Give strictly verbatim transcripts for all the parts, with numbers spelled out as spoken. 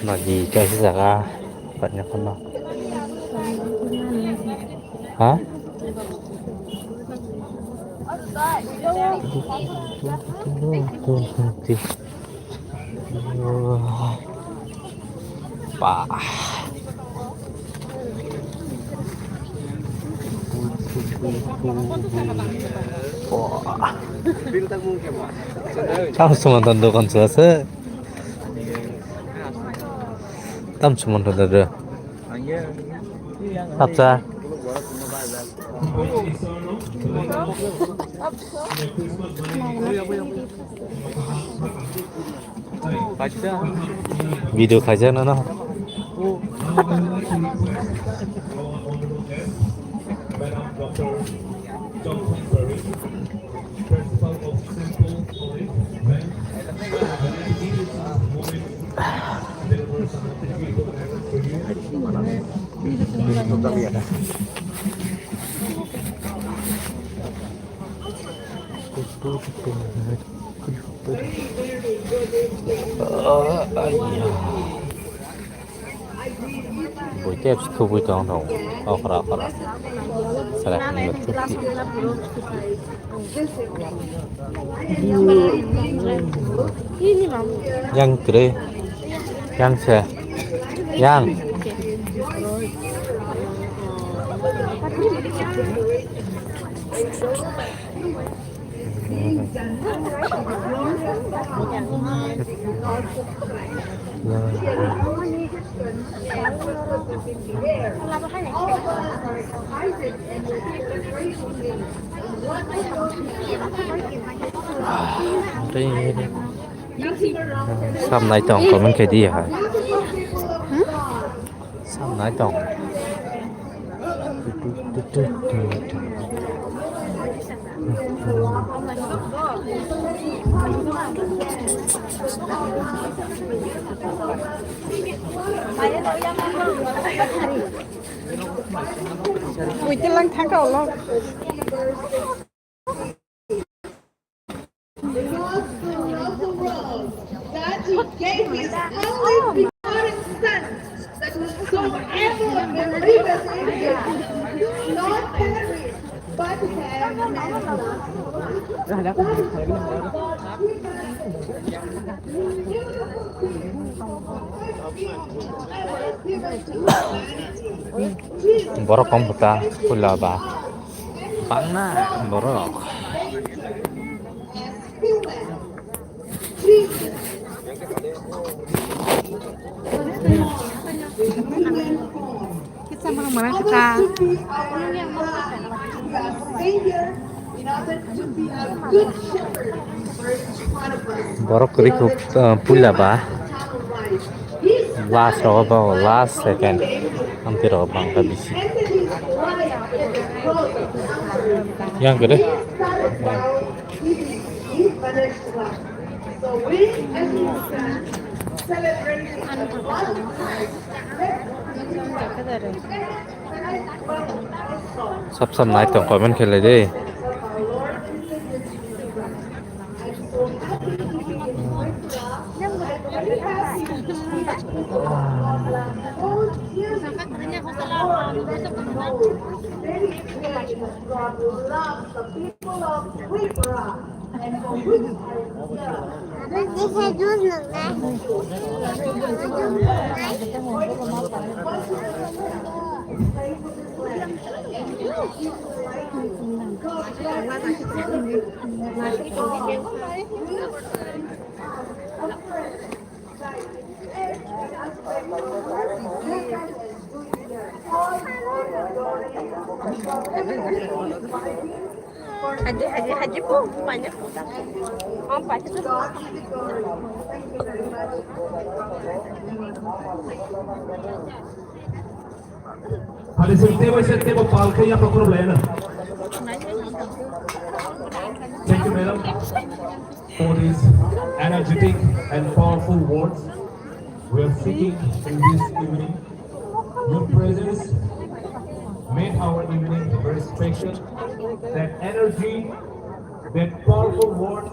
Nagi kaisa jaga, banyak kono. Ha? Ba. Tam semantan dokan sasa. Tam semantan dada. Apsa. Video khaijak nana. Buitep thubui tong rok, okra okra. Sara kini thubui. Yang kre, yang se, yang. Sam nai tong comment khe di hai. Sam nai tong. Wait lang thang ka ulo. Because the love of the world, that he gave his only begotten Son, that whosoever believeth in him should not perish, but have eternal life. Borok kom kota pula ba. Bangna borok. Kita mau mana kita? Borok kwrwi kuk, uh, puila ba last rogo ba last second amtwi rogo bangkha bisi. Yang gede. Sab sab nai tong comment khe lai de. Haji, haji, haji po, banyak utang. Om, banyak utang. Hari sini tebo, sini tebo, palke ya pakuru lena. Thank you, madam, for these energetic and powerful words we are speaking in this evening. Your presence made our evening very special. That energy, that powerful words,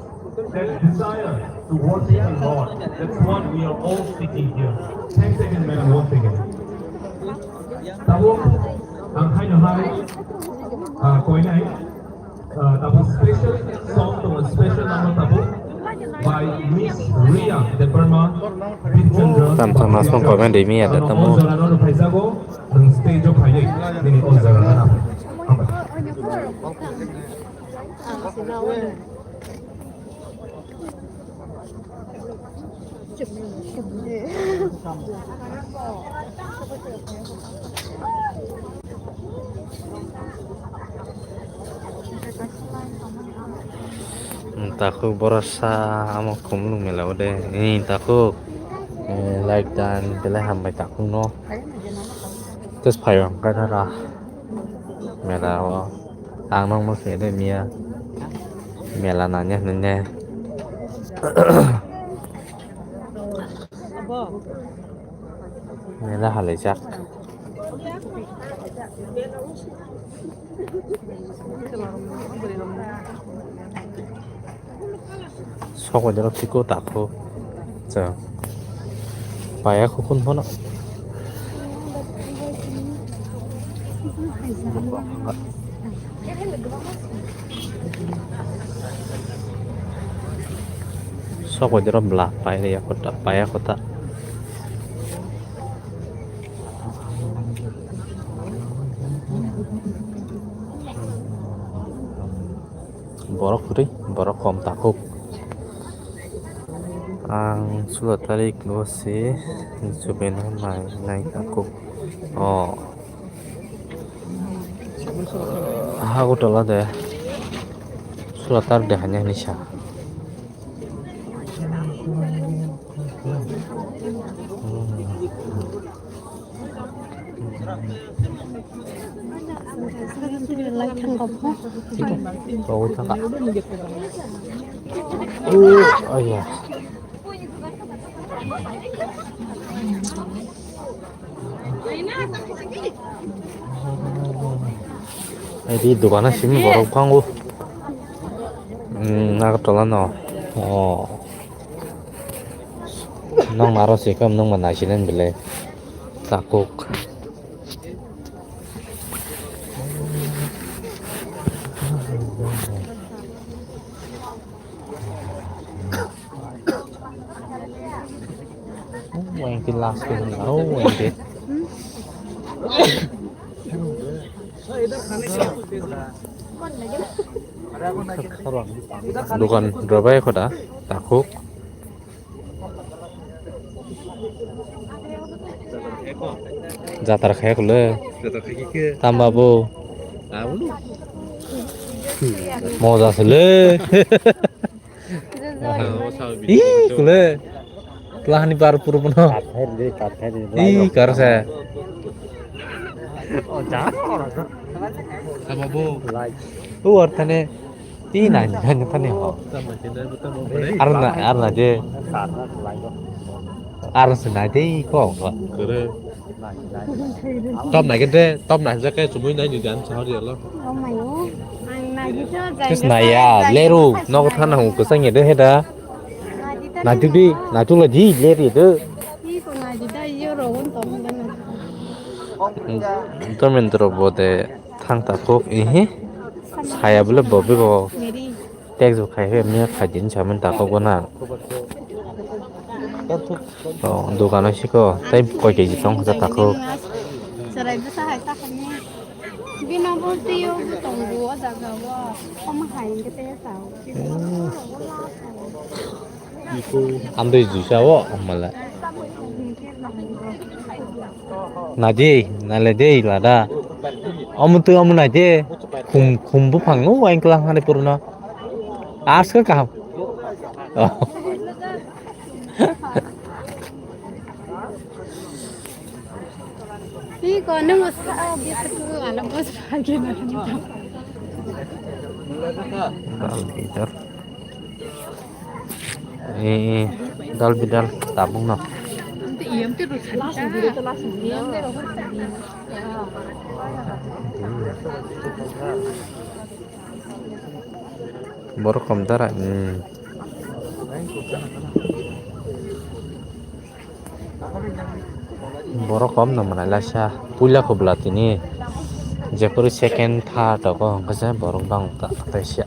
that desire To worship the Lord. That's what we are all seeking here. Thanks again, madam, once again. Tabuk, ang khaino hai, ah, koinai, ah, tabuk special song, tabuk special number tabuk by Miss Ria Debbarma, Birchandra. Tam tam nasmung komen demi ada tamo. Ojora nono phaijago, nung stage o phaiwi, nini ojora nono. Hambai. Takhuk borok sa amo khumlung mela ode. Ni takhuk, eh, like dan belai hambai takhuk no. Tes phai bang kainara mela o. Ang nokno sede miya mela nanya nanya. Mela halaijak. Sok bai doro tiko tako. Cha. Paya khukun phano. Sok bai doro bla paya kota, paya kota. Borok kwrwi, borok kom takhuk. Ang sulo tarik bo se juvenile nai, nai takhuk. O. Hagutala de. Sulo tarik de hanya hinwi sa. Bawi thangkha. O, aiya. Ai, di dogana simi borok bangw. Hmm, Agartala no. O. Nang maro sikam nang ma naisinai belai. Takhuk. Oh, yang di last ke ni. Oh, yang di. Dukan berapa ya kota? Takhuk. Jatra khayak le. Tamba bo. Moja sele. Ih, kule. Telah ni par pur puno. Ih, kar se. Tamba bo. U artane. Ti nai, nai, nai, tani ho. Arna, arna je. Arna se nai dei ko. Top nai ke de, top nai je ke sumui nai ni dan sahari alo. Kes nai ya, leru, nok thana hu kesang ya de heda. Nai tu di, nai tu la di, leru de. Tomen tro bo de. Thang takhuk, ihi. Saya bole bo bego. Text bo khai khe miya khai din saman takhuk bo na. O, dogano siko. Tai koi keji tong kha takhuk. Chwrai bwsa hai takhuk ni. Bino bo twiyo bo tongo o jaga o. Omo hai hwnkhe tei sao. Amtwi juisa o mala. Naidi, nale dei lada. Omo twi omo naidi. Khum, khum buphang no wain klang hani purno. Aska kaham. Oh. Iko nung sa bisu ala bos pagi na. Dal bidal. Eh, eh, dal bidal tabung no. Borok kom dara. Hmm. Borok kom no mwnai laisa puila khobla tini jephuru second third rok hwnkhe se borok bang ta taisa.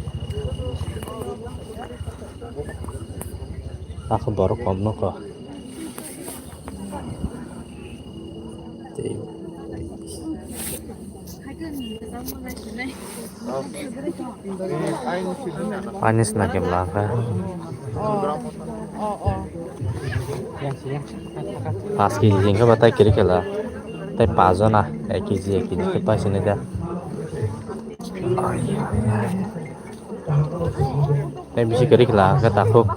Ako borok kom no kho. Tei. Ani sna ke bla kha. Pas kg hingke ba tai kiri kela. Tai pas jona ek kg ek kg ke pai sini da. Tei bisi kwrwi khe la khe takhuk.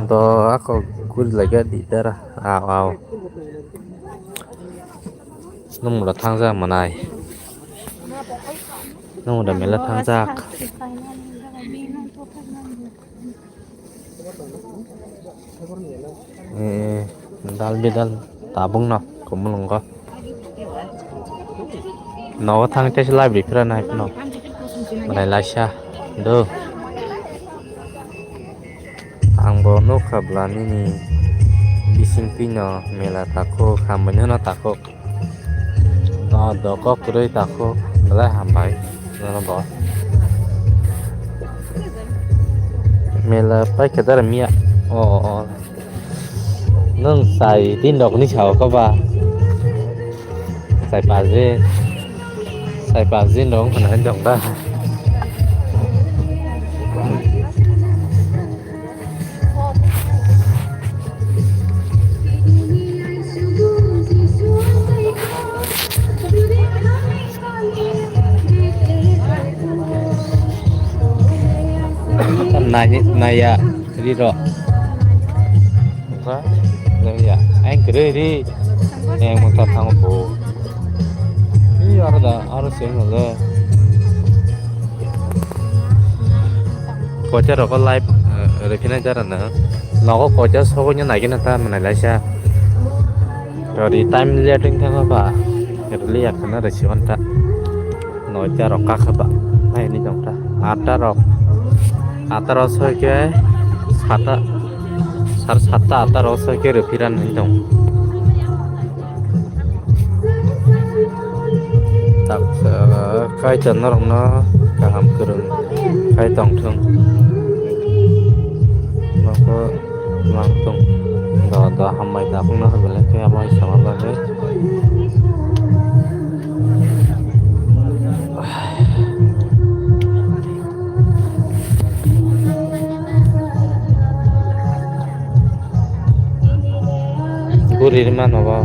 Do ako kuri lai khe di dara. Aw, aw. Nwng mura thangjak mwnai. Nwng mura mela thangjak. Eh, dal bidal tabung no kumulungo. Nogo thang tei library phira nai phano. Mwnai laisa do. Ang bo nukha bla nini bising twi no mela takhuk hambai no takhuk. No, do kok kwrwi takhuk, belai hambai, nono bo. Mela paikhe dara miya, o, o, o. Nwng chai din rok ni sao khe ba? Chai paji, chai paji rok wngkha nai dong da. Nai, naiya, riro. Wngkha, naiya. Ang kwrwi ri. Ang mungsa thango bo. Ri aro da, aro seng holo. Kocha rok live, eh, rwphinai jara no. Nogo kocha sogwi no naikhe na ta mwnai laisa. Rori time late wng thangma ba. Rwliya khana rwsi wanta. Noita rok kakha ba. Hai ni jong ta. Atta rok. Atta rok soi khe sata. Sar satta atta rok soi khe rwphiran ni jong. Taksa kaitor norokno kaham kwrwng khai tongthung. Nogo mang tong. Do do hambai tabukno belai khe abo sama bagwi. Guri rima nogo.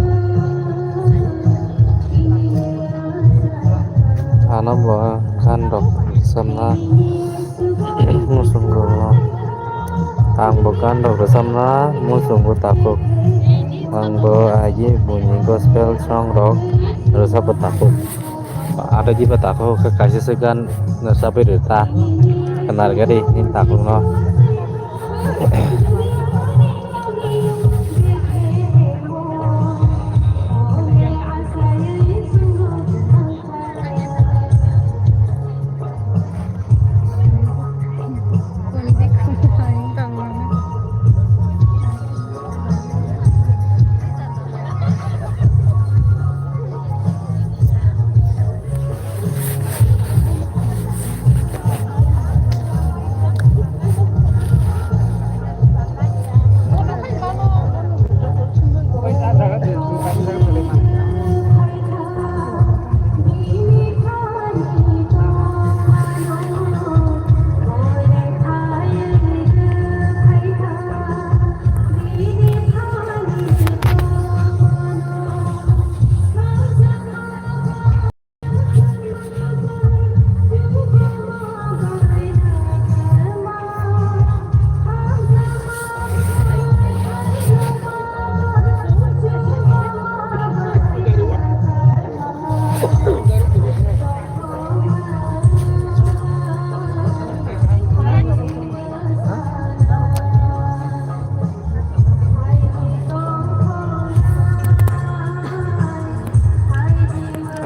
Ano bo gan rok samna muchungo. Ang bo gan rok samna muchungo takhuk. Ang bo agi buini gospel song rok rwchapwi takhuk. Aro diba takhuk khe kaisa se gan rwchapwi rwta. Khnar gari ni takhukno.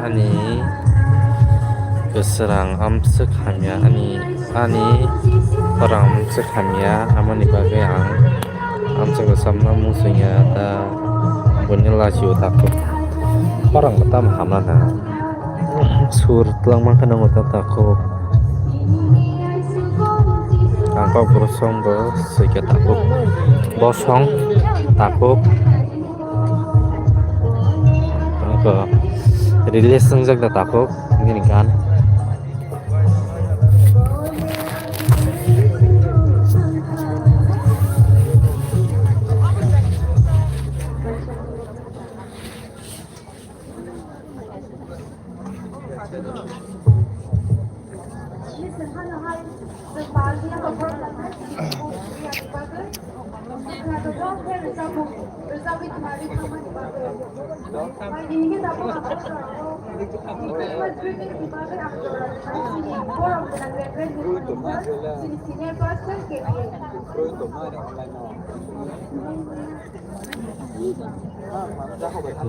Ani kwswrang amswk hamya ani, ani Khorang amchwk hamya, amoni bagwi ang amchwk rwchapna muchungya da, buini lachio takhuk. Khorang bo tamo hamya na, sur twlangma kheno mwta takhuk. Ang kok borok song bo swikha takhuk. Bosong takhuk. Ang kok release wngjak da takhuk, nini gan.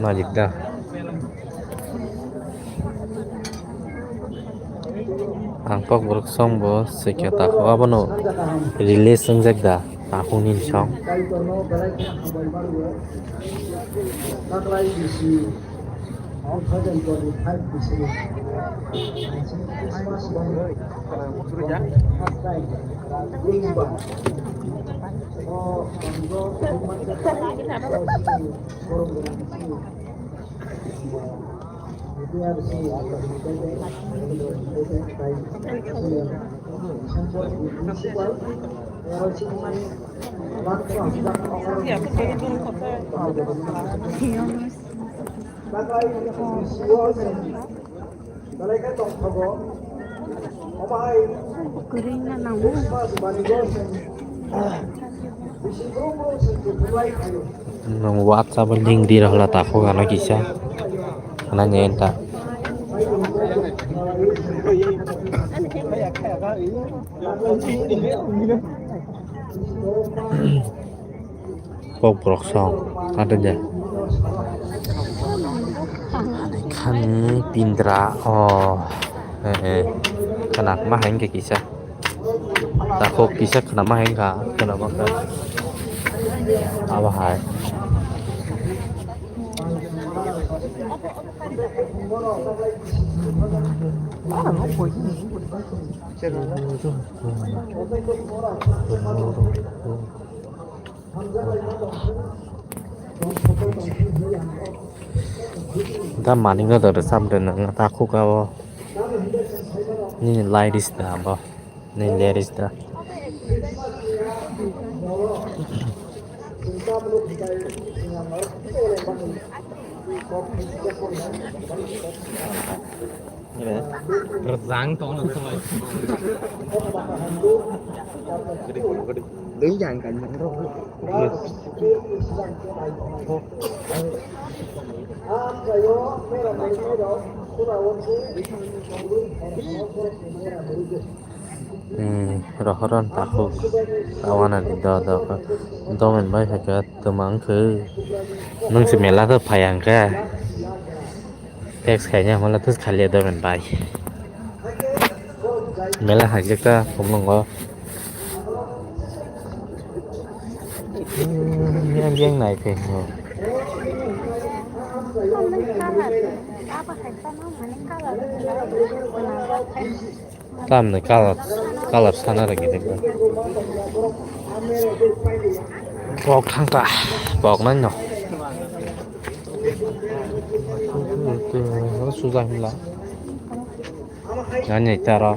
Malik da. Ang kok borok song bo swikha takhuk, abono release wngjak da takhuk nini song. Kwrwngna nango. Nwng WhatsApp o link di rwla takhuk ano kisa. Ano ni enta. Kok borok song ada de. Khani pindra o, eh, eh, khana ma hai khe kisa. Takhuk kisa khana ma hai kha, khana ma kha. Abo hai. Da manik no da rwchap de nwng takhuk abo. Nini lai ris da abo. Nini lai ris da. Rwchang tong nang tong. Dui jang kan nang rw. Hmm, rohoron takhuk. Tawana di do do. Domen bai hai khe twmang khe. Nung se mela khe phai ang khe. Text khaina hwnla tus khali domen bai. Mela hajik ta kumlungo. Hmm, yang yang nai khe. Tamni kalar, kalar sana rwgwi rwgwi. Kok thangkha, kok nai no. Suja himla. Nani tara.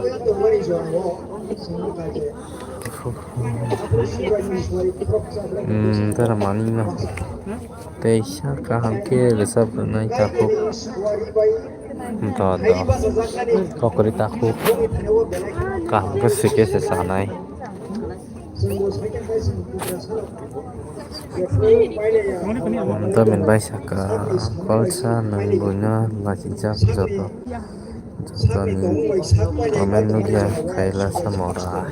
Hmm, tara mani no. Teisa kaham khe rwchap rwnai takhuk. Do, do. Kokori takhuk. Kaham khe swikhe se sanai. Domin bai saka, palsa nwng buino lachijak joto. Jotoni comment nukya khaila samora.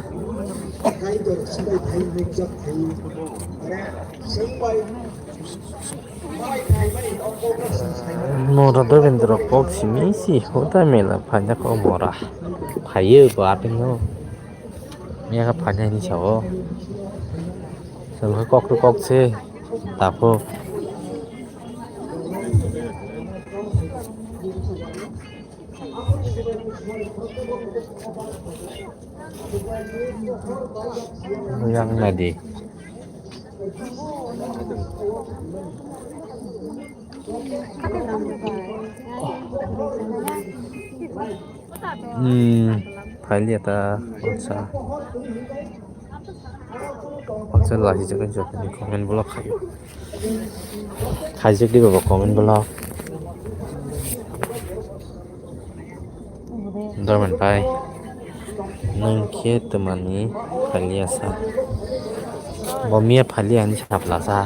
Mora Devendra kok simi si hoda mela phaina kok mora. Phaiyo bo atwino. Yakha phainai hinwi sao. Chwlwkhe kok to kok se. Takhuk. Yang nadi. Hmm, phailiya ta, acha. Acha, lajijak, jotoni comment block khaio. Khaijak di baba comment block. Dorman pai. Nung khe twmani phailiya sa. Bo miya phailiya hinwi sapla sa.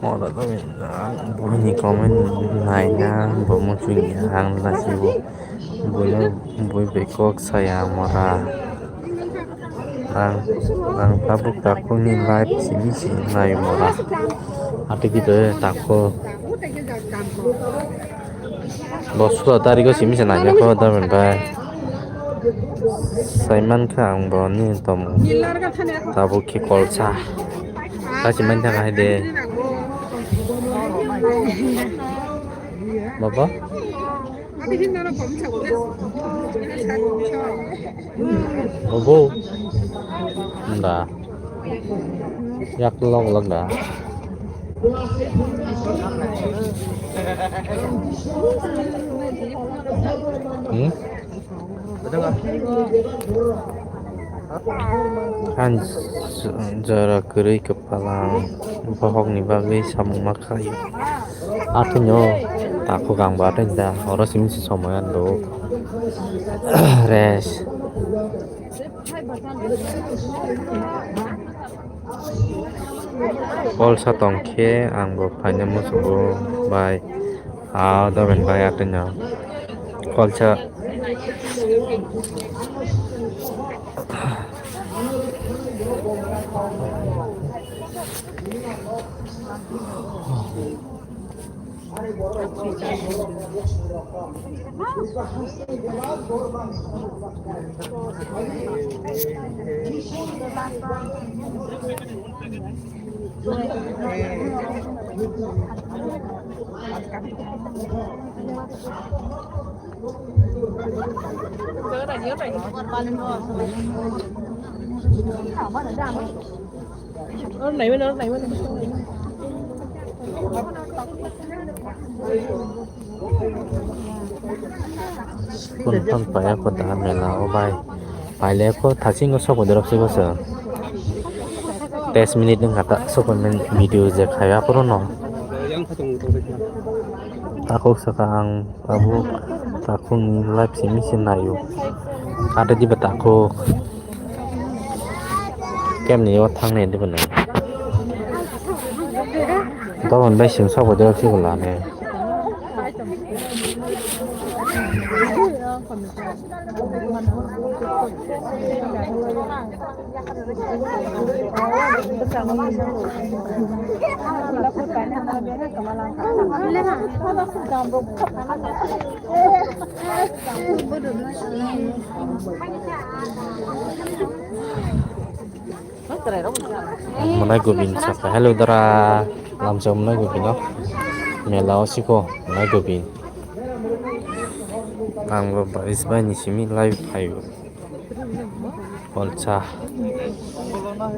Oro to buini comment naina bo muchungya ang lachibo. Buino bui bai kok saya mora. Ang, ang tabuk takhukni live simi simi nai mora. Ati kito takhuk. Bo sulo tarigo simi se nanya kho Dorman bai. Saiman kha ang bo ni tomo. Tabuk khe kolsa. Kasi man thang hai de. Baba? Obo. Nda. Yak log log da. Hmm? Ang jora kwrwi kwpal ang bohokni bagwi samung ma khlaio. Atwino takhuk ang bo atwini da oro simi se somoi ano rest. Kolsa tongkhe ang bo phaina muchungo bai. Ah, Dorman bai atwino kolsa. Phone phone paya ko da mela o bai. Paile ko thaching o sokoi dorok se gosa. Tes minute nung kata sokoi men video je khaya poro no. Takhuk saka ang tabuk takhuk ni live simi se nayo. Ada di ba takhuk. Kemni o thangnai dibo nang. Dorman bai sing sabo de siko lane. Mwnai Gobin saka, hello dara, lamsa mwnai Gobin o, mela o siko mwnai Gobin. Ang bo baris bai ni simi live phaio. Kolsa.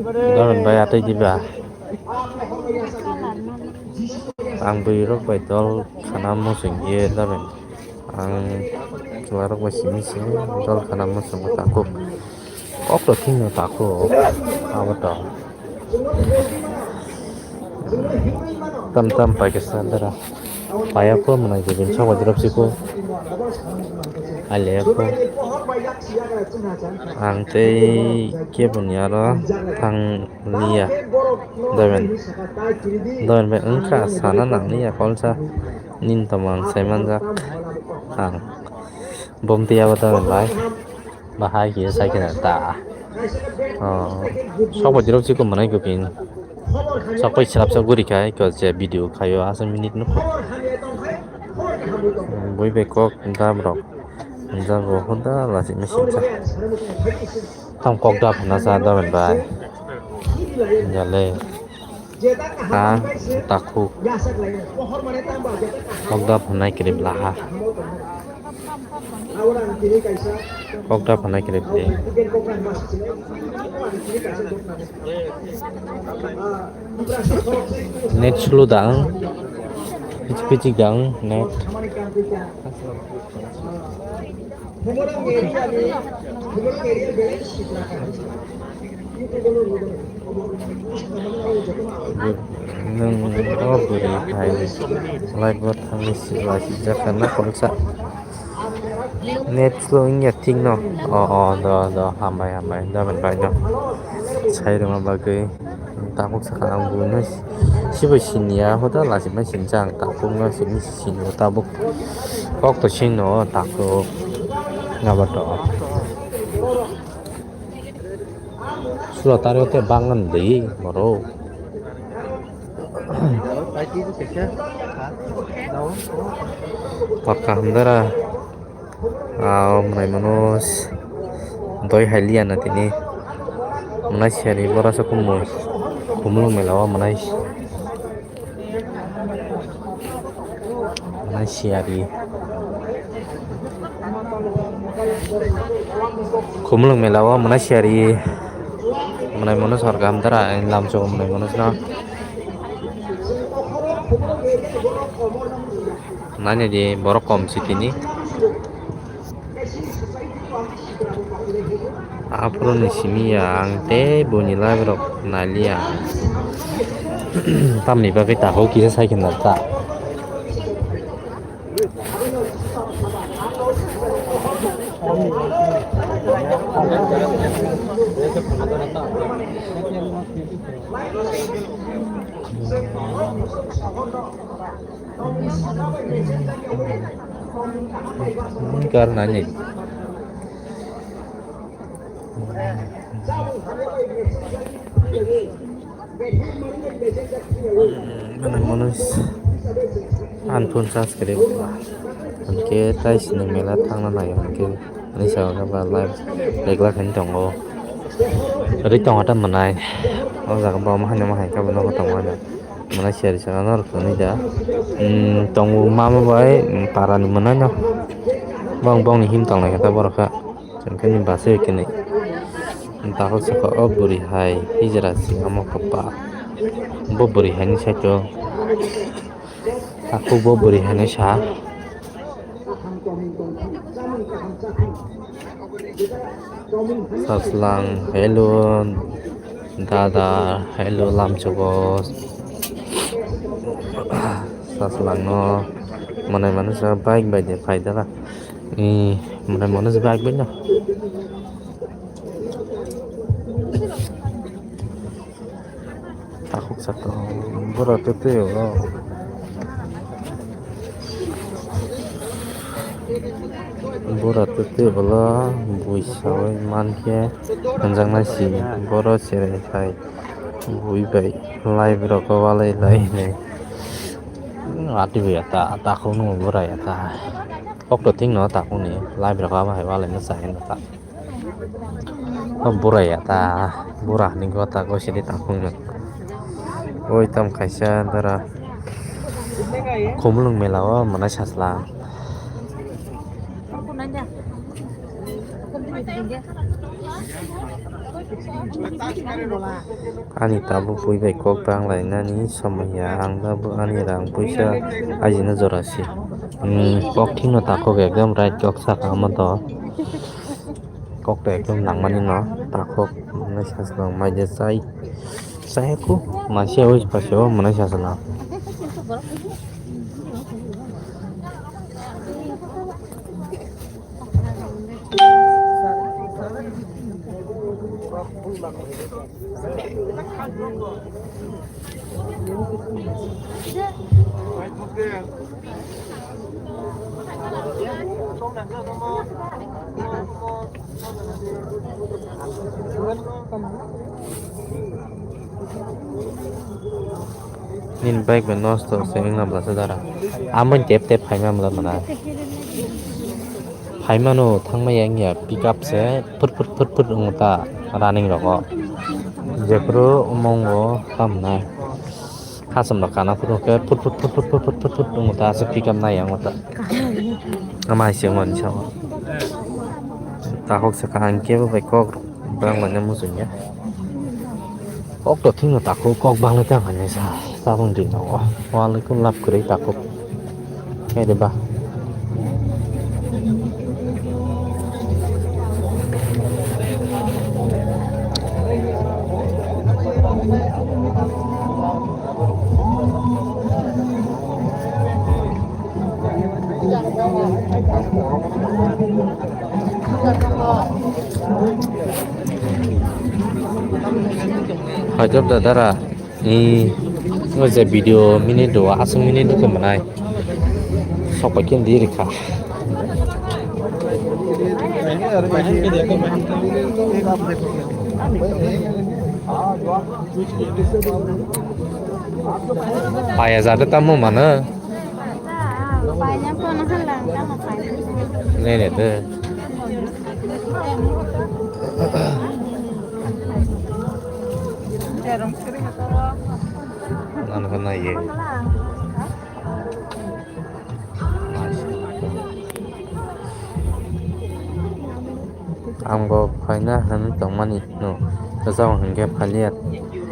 Dorman bai atwi diba. Ang bwrwi rok bai dol khana muchung ye Dorman. Ang chwla rok bai simi simi dol khana muchungo takhuk. Kok to thwngno takhuk abo to. Tam tam paikha sa dara. Paya ko mwnai je bin sabo drop siko. Ale ko. Ang tei keboni aro thang liya. Doben, doben bai wngkha sana nang liya kolsa. Nini tongmung ang sai manjak. Ang bomti abo doben bai. Bahai khe sai khe ta. Oh, sok bai dirok chikon manai kopin. Sok bai slap sok guri khai ko je video khaio asa minute no. Bui bai kok dam rok. Jago hoda lasi machine sa. Tam kok dap na sa doben bai. Yale. Ha, takhuk. Kokda phanai kwrwi bwla ha. Kokda phanai kwrwi bwla. Net slow da ang. Pichik pichik da ang net. Nwng o bwrwi hai live o thangwi swijak kha na kolsa. Net slow wngya thik no. O, o, do, do, hambai, hambai, doben bai no. Sai rwma bagwi. Takhuk sakha ang buino sibo siniya hoda lachimai sincha ang takhukno sini sinio tabuk kok to singno takhuk nabato. Sulo taro te bangan di borok. Pakka hamdara. Ah, o mwnai mano doi hai liya na tini. Mwnai siyari bora sa kumui. Kumulung mela o mwnai. Mwnai siyari. Kumulung mela o mwnai siyari. Mwnai mano sorga hamdara lamchok mwnai mano sna. Nani di borok kom si tini. Aphuru ni simi ya ang tei buini live rok nai liya. Tamni bagwi takhuk kisa sai khe nang ta. Mungkar nani. Mane mano anthun subscribe. Hwnkhe tai sini mela thangna nai hwnkhe ani saka ba live regla khaini tongo. Ri tongo ta mwnai. O jaga bo omo haino omo hai khe bo nogo tongo haino. Mwnai siyari sana norok tonwi da. Tongo mama bai parani mwnai no. Bong bongni him tongnai khe ta borok kha. Chwng khe ni bwsai khe ni. Takhuk saka o bwrwi hai hijra singamo kwpa. Bo bwrwi hai ni side o. Takhuk bo bwrwi hai ni sa. Saslang, hello, dada, hello, lamchugos. Saslang no, mwnai mano sa bike bai de phai dala. Mwnai mano sa bike bai no. Takhuk saka bura twi twi o. Bura twi twi bwla bui sawi mankhe hwnjaknai si boro cherai hai bui bai live rok walai lai hinwi. Ati bui ata takhuk nw bura ata. Kokto thik no takhuk ni live rok abo hai walai no chai no ta. O bura ya ta, bura ni gota go sidi tangkung no. Oi tam kaisa dara. Khumulwng mela o mwnai sasla. Ani tabuk bui bai kok bang lai nani somoi ya, ang tabuk ani rang puisa ajina jora si. Hmm, kok thik no takhuk ekdom right kok saka omo to. Kok to ekdom nangmani no takhuk, mwnai sasla mai de chai, chai ku masi oi pasi o mwnai sasla. Nini bike bai nosto se wngna bwlasa dara. Amo tep tep phaima bwla mana. Phaimano thangma yang ya pick up se phur phur phur phur wngta running rogo. Jephuru omongo tamna. Hasam rok kana phuru khe phur phur phur phur wngta aswk pick up nai yang wngta. Ama hai se wngmani sao. Takhuk sakha ang kebo bai kok rok bang manya muchungya. Kok to thwngno takhuk kok bangwi ta manya sa tabung di nogo. Walaikum lab kwrwi takhuk. Khe de ba. Hajab da dara ni o je video minute do aswk minute do manai sok pai khe di rikha. Paya jade tamo mano. Nene de. Nang kena ye. Ang bo phaina hwn tongmani no, kwchao hwnkhe phaliya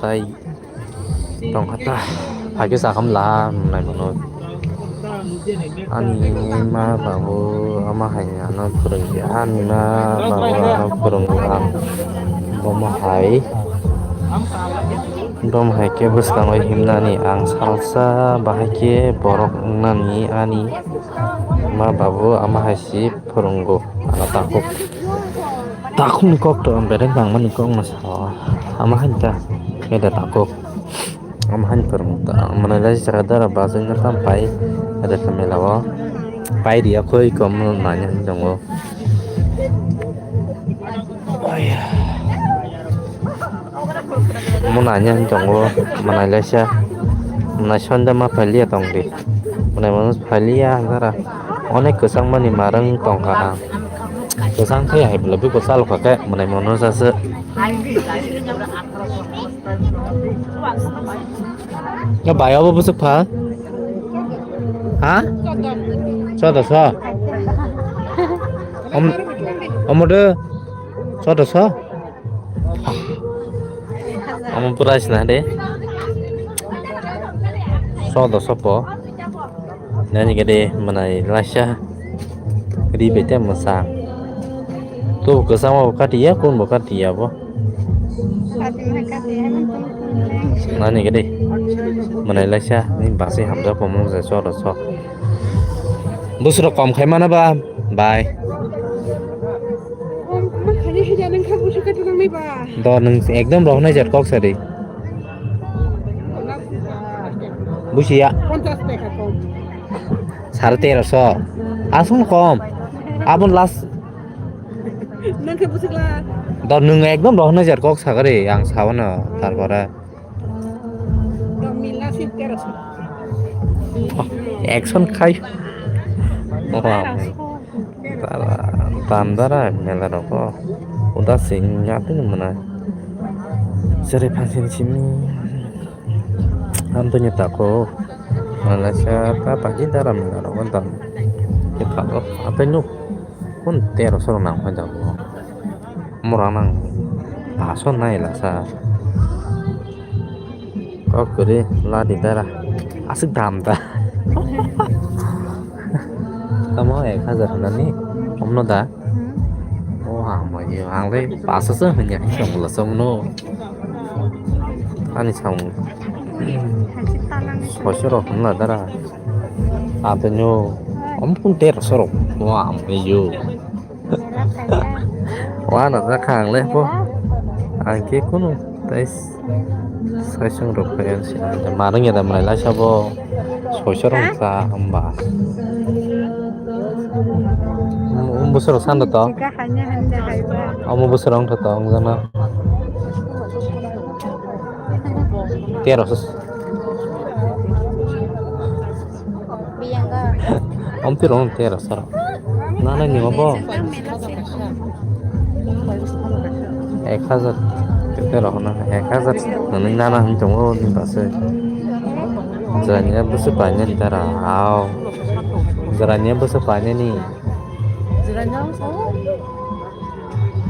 tai tongkha ta, phaikhe chakhamla nai mano. Ani ma babu ama hai ano phwrwngya, ani ma babu ano phwrwngo ang bomo hai. Bom hai khe bwskango himnani ang salsa bahai khe borok wngnani ani ma babu ama hai si phwrwngo ano takhuk. Takhukni kok to ang belai nangmani kok no sao. Ama hai ta khe da takhuk. Ama hai phwrwngo ta ang manai lai saka dara bachai no tam pai ada khe mela o pai riya khoi kom nanya tongo. Mwnai ni tongo, mwnai laisa. Mwnai sonda ma phailiya tong di. Mwnai mano phailiya hangara. Onek kwchang mani marang tongkha ang. Kwchang thai hai bwla biko chal kha khe mwnai mano sase. Ya bai abo bwswk pha? Ha? Chodoso. Om, omo de chodoso. Omo price na de. Chodoso po. Nani gede manai laisa. Ri bete masa. Tu kesama bo katiya, kun bo katiya bo. Nani gede. Manai laisa ni basi hamja pomung je chodoso. Busro kom khai mana ba? Bai. Kok ma khani hija nang kha busu ka tunang nai ba. Do nang ekdom rohnai jat kok sari. Busiya. Ponchas taka kom. Sare teroso. Asung kom. Abon last. Nang khe busu la. Do nang ekdom rohnai jat kok sagari ang saono tarpore. Action khai. Oh, tara, tandara mela roko. Uda sing nyati mana. Sere phasin simi. Antonio tako. Malaysia ta pagi dara mela roko dan. Kita lo apa nu? Kun tero soro nang hoy dan. Mora nang paso nai lasa. Kok kuri ladi dara. Asik dam da. Tamo ek hajar nani. Omno da. O ang mai ang le paso se hanya. Song la song no. Ani song. Sosoro hwnla dara. Abenyo. Om kun ter soro. Wa am yo. Wa na da khang le po. Ang khe kunu tei saisung rok khe manung ya da manai lai sabo soiso rok kha hamba. Bwswk rok sando to? Omo bwswk rok wngkha to wngjakna. Tero se. Om tiro om tero sara. Nana ni obo. Ek hajar. Tero hona ek hajar. Nani nana hin tongo ni base. Janya bwswk paine ni dara. Aw. Janya bwswk paine ni.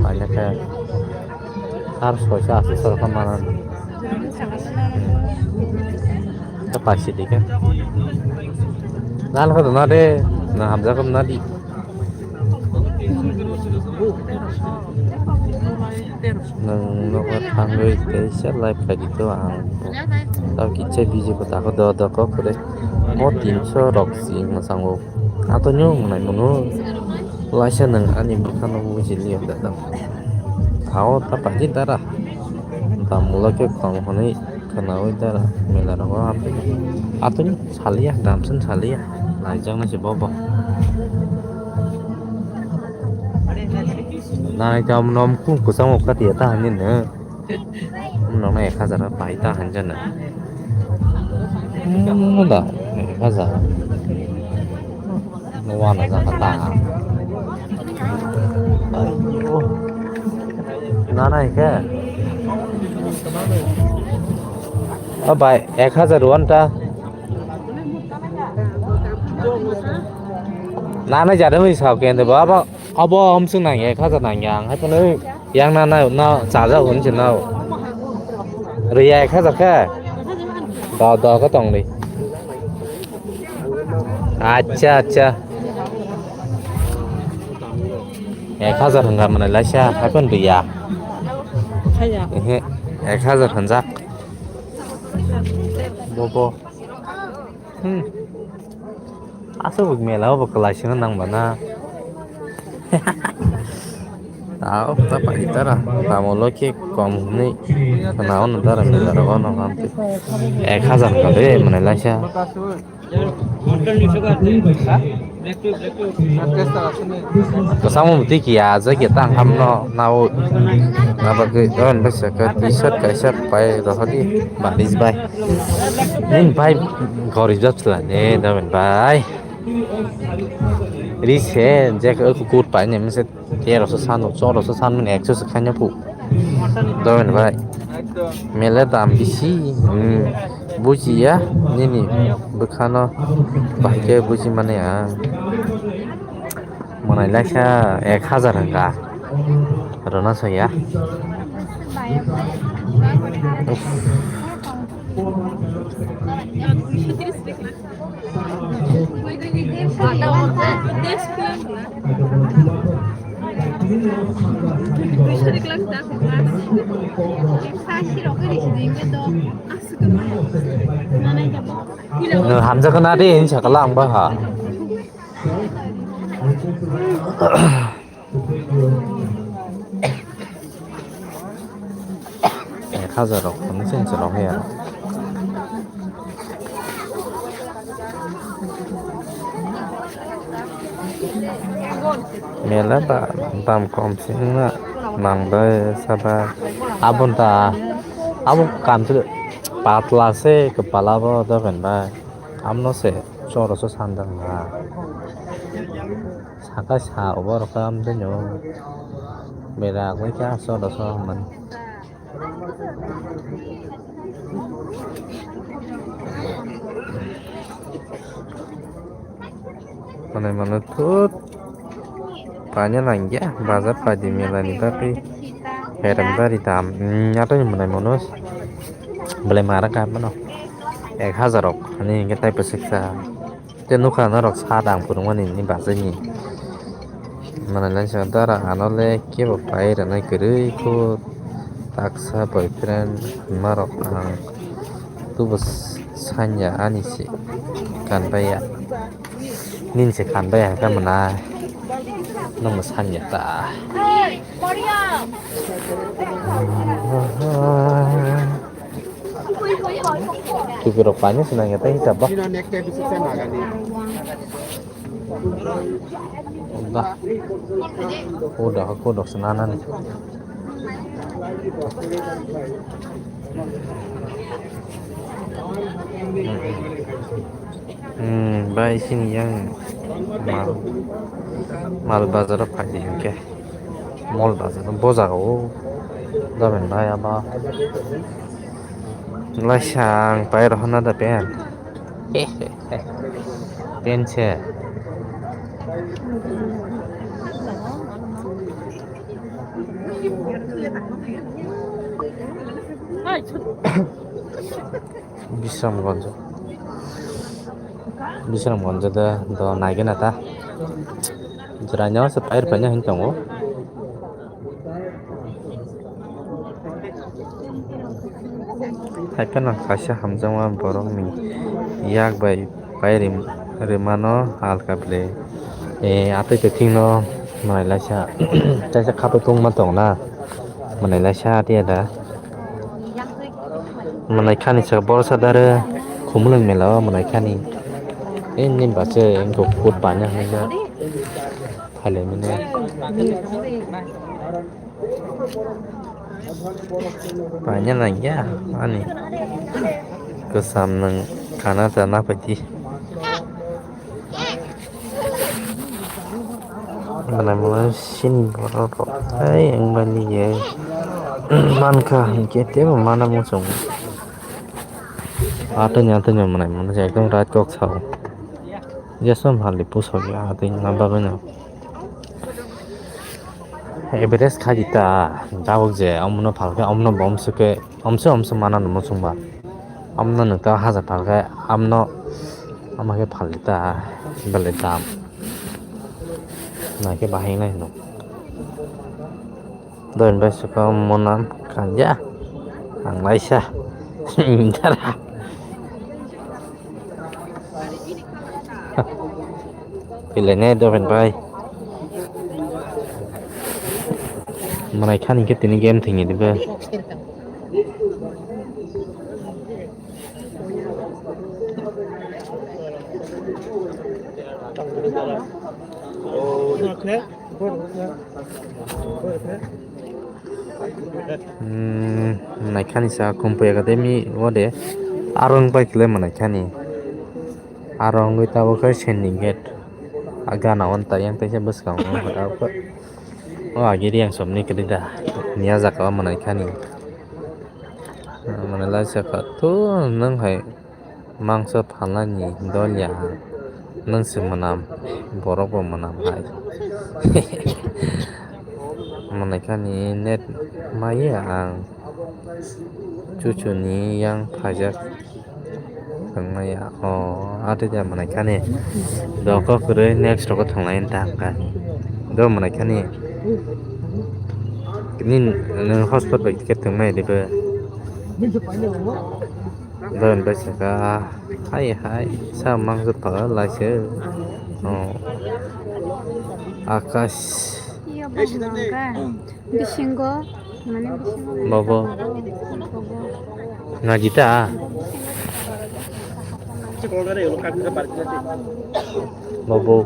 Paine khe. Ar soisa aswk sara kha manani. Ta paisi dikhe. Nal kho na de, na hamja kho na di. Nang no kho thangwi teisa live khai di to ang. Ta kicha biji ko ta kho do do ko kore. Mo tinso rok si masang o. Ato nyo nai mono. Laisa nang ani bwkhano buji liya da da. Tao ta paji dara. Damula khe kong hwnwi khwnawi dara mela rogo amtwi. Atwni saliya, damswng saliya. Laijaknai se bobo. Nai tam nom kung kwchangma katiya ta hani no. Nokna ek hajar bai ta hanjana. Hmm, da, ek hajar. Wana jaka ta. Nana hike. O bai, ek hajar wan ta. Nana jada mui sao kende baba. Abo amswk nangya, ek hajar nangya, ang hai phano yang na, na, na chaja hwn se nao. Riya ek hajar khe? Da, da, khe tong di. Acha, acha. Ek hajar hwnga mane laisa, hai phano riya. Ehe, ek hajar hwnjak. Bobo. Hmm. Aswk mela o bo kwlai sino nang bana. Tao ta pai tara. Tamo lo khe kom hwnwi. Khwna ono dara mela rogo no hamtwi. Ek hajar ka de mane laisa. Kwchangma mwtwi kiya, aja kiya tang hamno nao. Nabagwi doyan bai saka t-shirt kaisa pai rohordi baris bai. Nini bai gorib jat chwla ne doyan bai. Ri se je ko kut pai ne mse tero so sanu choro so sanu ne ekso se khaina pu. Doyan bai. Mele dam bisi, hmm, bujiya nini bwkhano bahai khe buji mani ang. Mwnai laisa ek hajar hwnka. Rwna soya. Uff. Nwng hamjakgo na de, hinwi sakala ang ba ha. Ek hajar rok, hwnwi se rok ya. Mela ba dam kom se wngna nang bai saba. Aboni ta abo kam se patla se kwpala bo dogan bai. Amno se choro se sandal na. Saka sa obo rok am de no. Bera goi kya so do so man. Mane mane thut. Panya langya bazar padi mela ni bagwi. Herem dari tam. Nyato ni mane monos. Belai mara ka mano. Ek hajar rok. Ani hingke tai pesek sa. Tei nukha norok sa dang phurungmani ni bagwi ni. Manai lai sa dara ano le kebo pai rwnai kwrwi kho taksa boyfriend hwnma rok ang tubo sanya ani se kanbaiya. Nini se kanbaiya hwnkhe mwnai nwngbo sanya ta. Tubirok paina se nangya tei hisab ba. Da. Kodok, kodok se nanani. Hmm, bai sini yang mal, mal bazar o phaidi hinkhe. Mol bazar o, bo jaga o jaben bai aba. Laisang pai rohorna da pen. Pen se. Bisramganj. Bisramganj de do naigena ta. Jwraino se pair paina hin tongo. Hai phano kaisa hamjakma borokni yak bai pai rim-, rimano halka ble. E, atwi twi thwngno mwnai laisa. Kaisa khato tungma tongna. Mwnai laisa atwi ada. Mwnai khani saka borsa dare khumulwng mela o mwnai khani. E, nini bache wngkha kut banya hwnwi khe. Phailai mani. Paina nangya ani kwcham nwng kana ta napaidi. Mwnai mwnai sini borok rok hai wng mani ye mankha hinkhe teibo mana muchung. Atwini atwini mwnai mwnai se ekdom right kok sao. Jeswng hali pusok ya atwini ma bagwino. Everest khaidi ta, tabuk je omono phalkhe, omono bo omswkhe, omswk omswk mana no muchungba. Omono nwng ta haja phalkhe, omono, omo khe phaldi ta, belai dam. Naikhe bahai nai hino. Doin bai swkang omo nam kanja, ang laisa. Dara. Pilai ne doben bai. Mwnai khani khe tini game thwngya dibe. Hmm, naikhani sa Khumphai Academy o de. Aro wng bai khe le mwnaikhani. Aro wngwi tabuk khe sending gate. A gana o ta yang teisa bwskango. O agi riyang somni kwrwi da. Nia jaka o mwnaikhani. Mwnai lai sakha, "Thu, nwng hai mangso phalnani dol ya, nwng se mwnam, borok bo mwnam hai." Mwnaikhani net maya ang chuchuni yang phaijak thangmaya. O, atwi da mwnaikhani. Doko kwrwi next rogo thwnglai ta hwnkha. Do mwnaikhani. Nini, nwng hotspot bai khe thwngmaya dibe. Doyan bai saka, hai hai, sa mangsa phala laise. Oh. Akash. Iya, bang, bang, kan? Bisingo, mane bisingo. Bobo. Bobo. Najita. Bobo.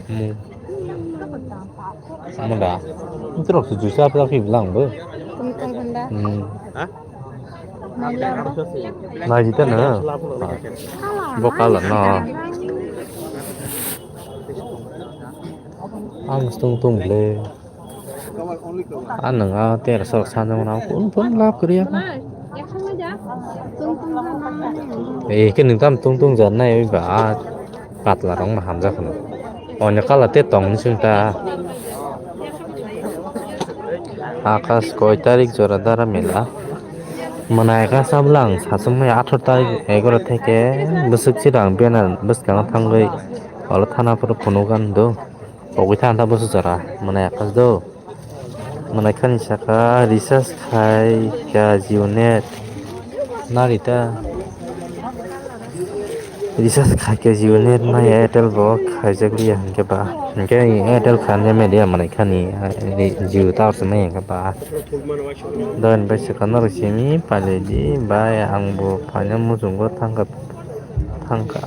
Hmm. Amo da. Ito rok su juice apa lagi bilang bo. Tungtang handa. Hmm. Hah? Mala bo. Najita na. Bo kala na. Ang stung tung le. Anang a ter sok sanjang na kun pun lap kriya. Eh, kini tam tung tung jan nai ba. Patla rong ma hamjak no. Onya kala te tong ni sing ta. Akash koi tarik jora dara mela. Mwnai ka sablang sasung mai athar tarik egaro theke bwswk chirang banner bwskango thangwi olo thana phuru phunugan do. Pogwi thana ta bwswk jora mwnai Akash do. Mwnai khani saka recharge khai ka Jio net. Nari ta. Recharge khai khe Jio net maya Airtel bo khaijak liya hinkhe ba. Hinkhe Airtel kha ne media manai khani, eh, Jio tower se maya hinkhe ba. Doin bai swkang norok simi pailai di bai, ang bo paina muchungo thangkha, thangkha.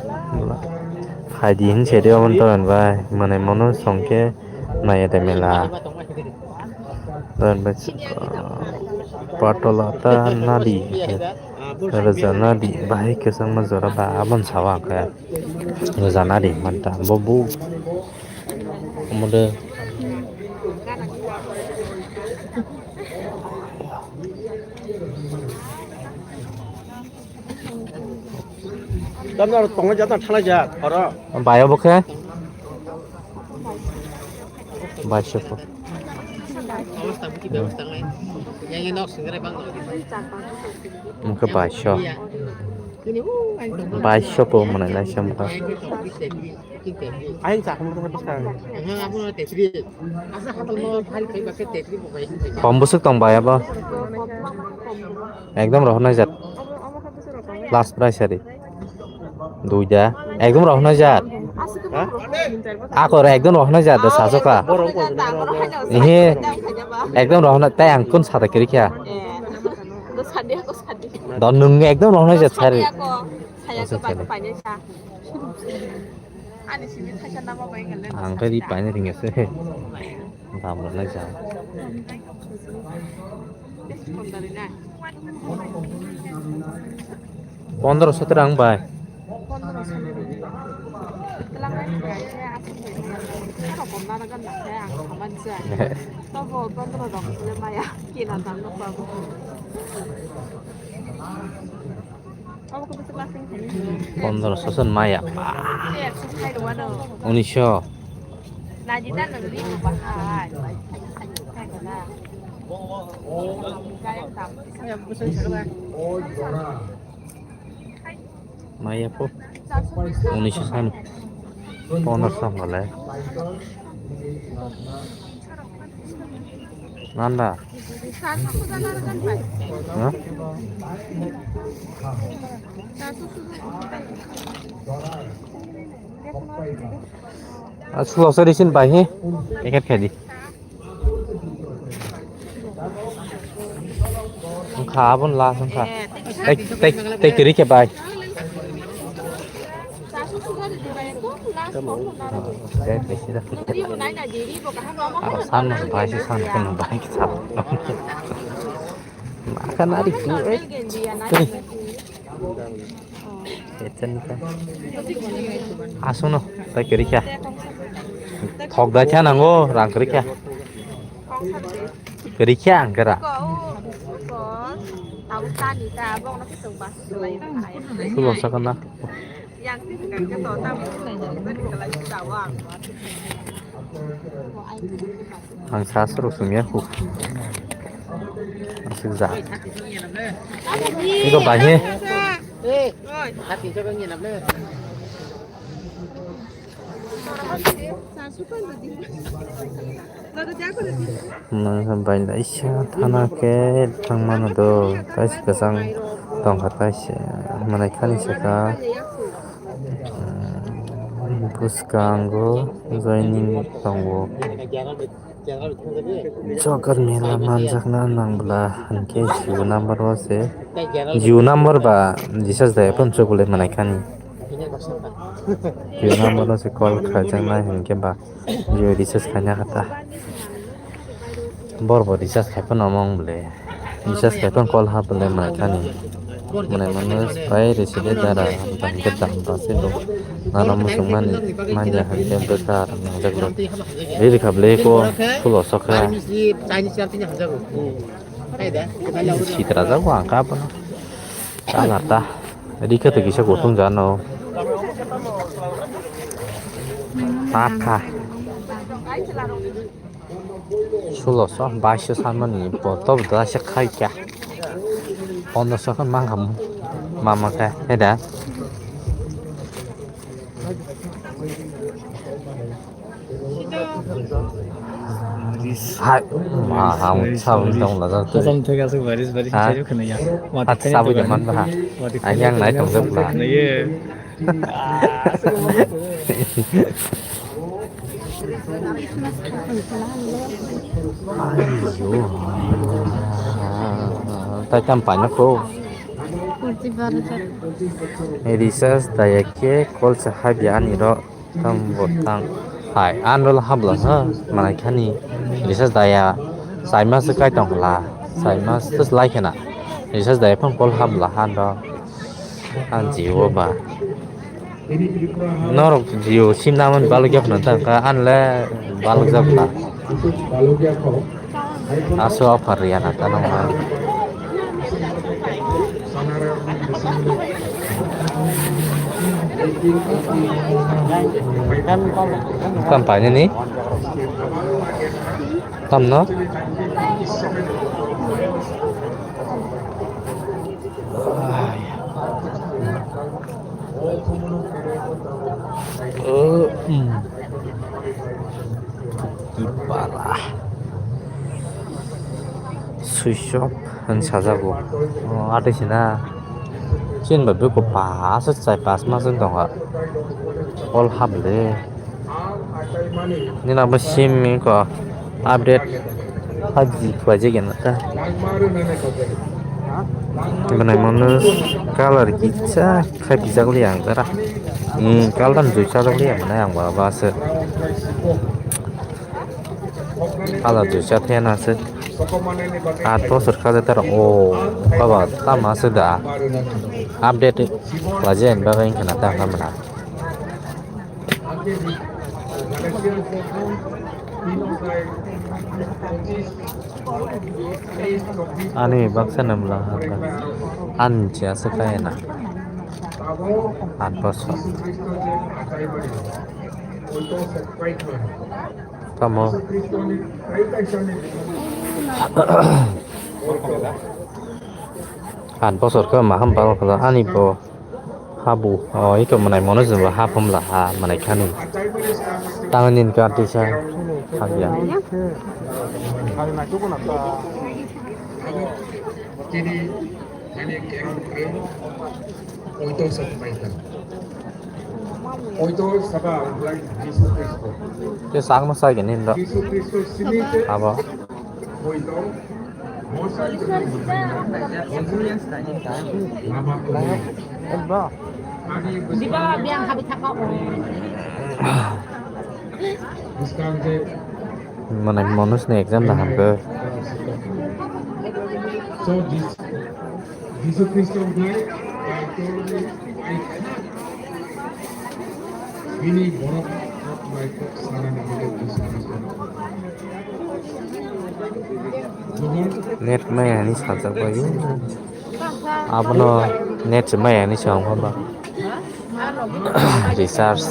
Phaidi hin se de obo doin bai, manai mono songkhe maya de mela. Doin bai swkang, ah, patola ta nadi. Rwjana di bahai kwchangma jora ba aboni sawa khe rwjana di manta bo bu omo de. Tamni aro tongo jatna thalai jak oro. Bayo bo khe. Baisho po. Yang nok singrai bang. Mungke baisho. Baisho po mwnai lai se mungke. Ayang chakmung tong bwskang. Aha, abo na tetri. Asa hatal mo bhari kai ba ke tetri bo kai. Kom bwswk tong bai abo? Ekdom rohornai jat. Last price ari. Duida. Ekdom rohornai jat. Ha? Ako ekdom rohornai jat da sajoka. Borok ko na ro. Ehe. Ekdom rohornai tai ang kun sada kiri kya. Don nung ekdom rohornai jat sari. Saya ke pakai pakai sa. Ani simi thaisa nama bai ngal. Ang tadi paina ringya se. Dam rok nai jang. Pondro sotro ang bai. Tobo pondro rok maya kina tang no pabo. Pondro soson maya. Unisho. Maya po. Unisho san. Pondro san gale. Nanda. Ha? Aslo sari sin bai he. Eket khadi. Wngkha abon last wngkha. Tei tei tei kwrwi khe bai. Aro san no bai se san no bai khe sa. Maka nari ku. Asuno, tai kwrwi kha. Thok da kha nango, rang kwrwi kha. Kwrwi kha ang kera. Sulo sakana. Ang sa suru sumya hu. Asik za. Iko bani. Mangsa bai laisa thana khe thangmano do, taisi kwchang tongkha taisi, manai khani saka, bwskango joining tongo. Sokar mela manjakna nangbwla hinkhe Jio number o se, Jio number ba recharge da phone chukle manai khani. Jio number o se call khaijaknai hinkhe ba Jio recharge khaina kha ta. Bor bo recharge khai phano omo wng bwle. Recharge khai phano call hap bwle manai khani. Manai mano pai recharge dara dam khe dam ba se do. Nana muchung mani manya hinkhe bwsa nangjak lo. Riri kha bwle ko sulo sokha. Sitra jago ang kha bono. Tala ta. Rikha to kisa kutung jano. Pakha. Suloso, baiso sanmani boto boto ase khai kya. Pondroso khe mangkha mama khe, heda. Hai, ma, ha, sa, dong la, dong. Hajam thega se baris, baris. Ha? Chari khna ya. At sabu de man ba. Ayang nai tong jok la. Khna ye. Aiyo. Tai tam paina ko. Recharge daya khe call se habya ani ro. Tam bo tang. Hai, an rol habla ha, manai khani. Recharge daya. Sai mas kai tong la. Sai mas tus lai khena. Recharge daya phang call habla han ro. An Jio ba. Norok Jio sim naman balok jak na ta ka an le balok jak na. Aso offer ya na ta nang. Tam paine ni. Tam no. Oh, hmm. Kipala. Switch off han sajago. Oh, ate sina. Chin ba beko pa asa chai pas mas wng tongo. All hable. Nina bo sim ko update five G five G gena ta. Bwnai mono color kisa khai pijak li ang dara. Ni color jui chajak li ang nai ang ba ba se. Color jui cha the na se. At bosor kha jata o baba tama se da. Update la jen ba ba in kana ta hamra. Ani baksa namla haka. An chia se kaya na. At bosor. Tamo. At bosor khe maham baro khala ani bo habu, o, ito mwnai mono jwnbo ha phumla ha mwnai khani. Tangni ni kartisa habya. Ke sakno sai gini ndo. Abo. Di ba biang habi thaka o. Mane manus ni exam da hamke. So this Jisu Khristo wngnai, I told you, I can't. Bini borok kok bai kok sanani bini Jisu Khristo. Net maya ni sajak bai. Abono net se maya ni se ongkha ba. Recharge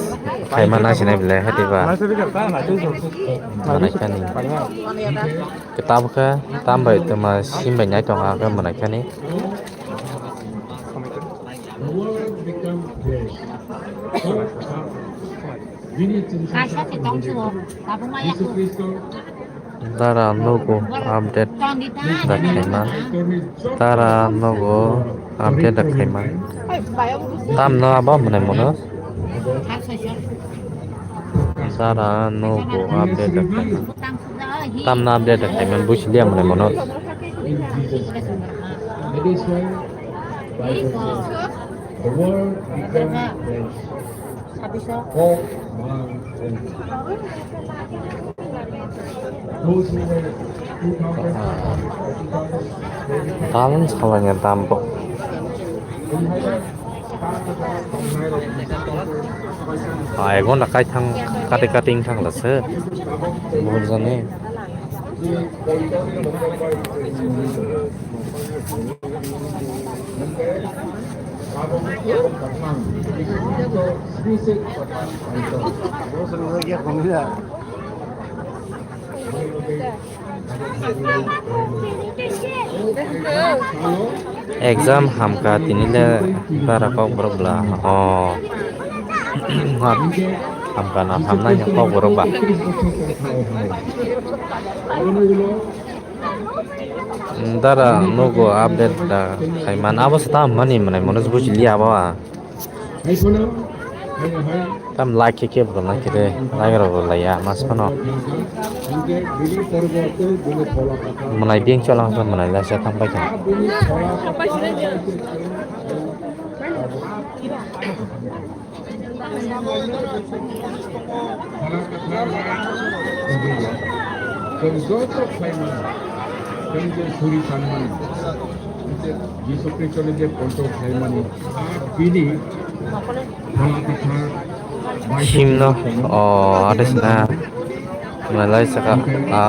khaima nai sinai belai hati ba. Manai kani. Kitab khe tam bai tongma sim bai nai tong khe manai kani. Kaisa se tong suo, tabuk maya ko. Dara nugo update da khaiman. Dara nugo update da khaiman. Tamno abo mwnai mono. Dara nugo update da khaiman. Tamno update da khaiman buji liya mwnai mono. Talon salanya dambo. Ai gona kai thang kati kati thang lase. Bujani. Exam hamka tini le bara kok borok bla. Oh. Hamka na hamnai kok borok ba. Dara nugo update da khaiman abo se tam mani mwnai mono buji liya ba. Tam like khe khe bo nang khe de, like rok rw laiya mas phano. Mwnai beng cholang khe mwnai laisa thang pai kha. Chwng joto khlaimani, chwng je suri sanmani, Jisu Khristoni je poito khlaimani, a bini phola kwthar bai Simno, o, ade sina, mwnai lai saka, a,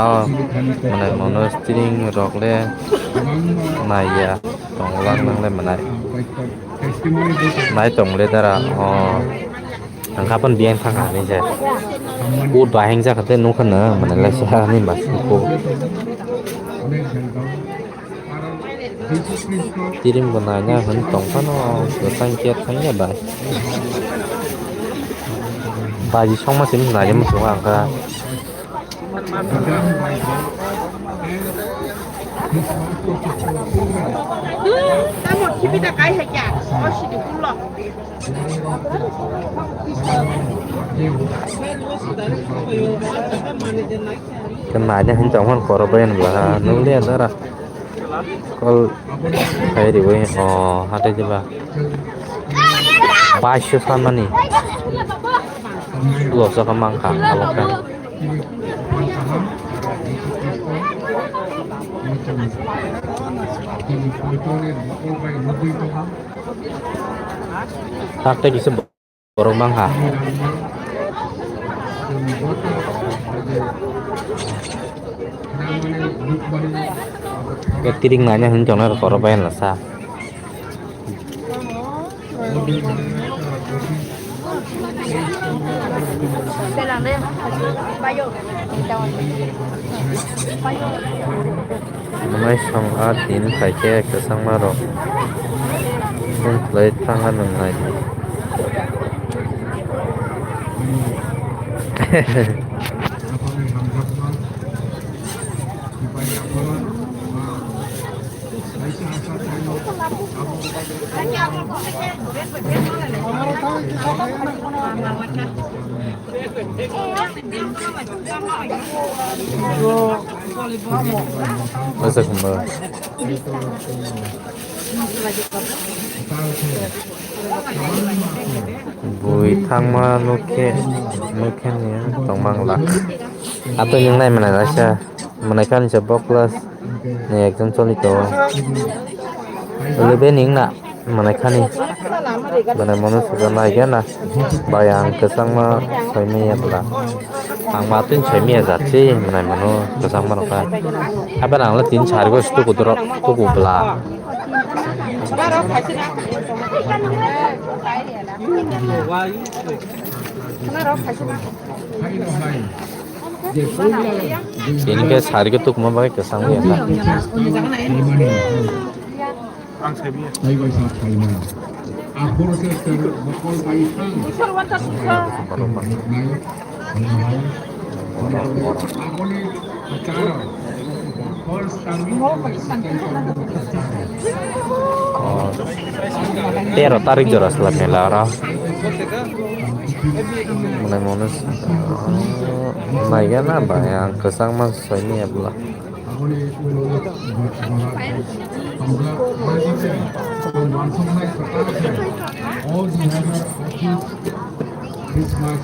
mwnai mono string rok le, naiya, tonglang nang le mwnai. Nai tong le dara, o. Ang kapan biang thang ani je. Ut baheng jak te nukha na, mane lai sa ani mas ko. Tiring bo nanya hun tong phano, swtang kiat thang ya bai. Baji songma sini nanya musunga ang ka. Tamo T V ta kai hai kya? Oh, sidi kulo. Kena aja hin tong hon koro bayan bla nung le dara. Kol kai ri bai o hate jiba. Baisho sanmani. Lo saka mangkha alok khe. Tak tei kisa borok mangkha. Tiring nanya hin tongna rok oro bai lasa. Mwnai song a tin phaikhe kwchangma rok. Bung khlai thangna nung nai. Asa kumba. Bui thangma nukhe, nukhe ni tongmang lak. Atwi nung nai mwnai laisa, mwnai kani se bo class ni exam choli tongo. Eleven wng na mwnai kani, mwnai mono suja nai gana, bai ang kwchangma soi manya bwla. Ang ma twi soi manya jat se mwnai mono kwchangma rok kha. Haban ang le tin sari bo tuku dorok tuku bwla. Tini ke sari ke tukma bai kwchang ya ta. Ang sai biya. Oh, tero tarik jora sela mela ora. Mane mone maiga na ba yang kesang mas soini abla. Christmas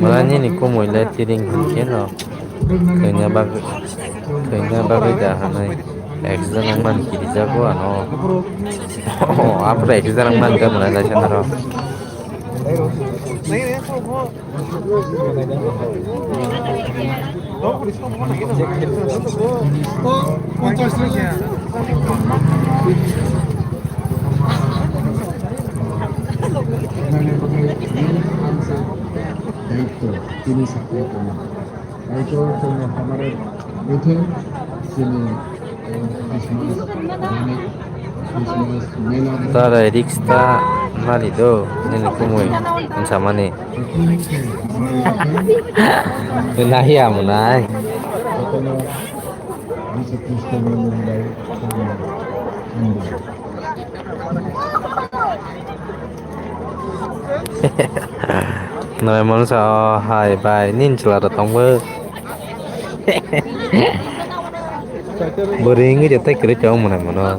Mane nini kumui le tiring hinkhe no thwina bagwi, thwina bagwi da hinwi accident wngmani kirijago ano. Aphuru accident wngmani khe mwnai laisa norok. Ni sakni tongma. Haitor tongma hamare buthu sini, eh, Christmas, Christmas mela. Tara riks ta mani do, nini kumui, nsa mani. Nahi amunai. Nai mano sa, oh, hai bai, nin chwla da tongbo. Bwrwi wngwi de tei kwrwi tong mwnai mano.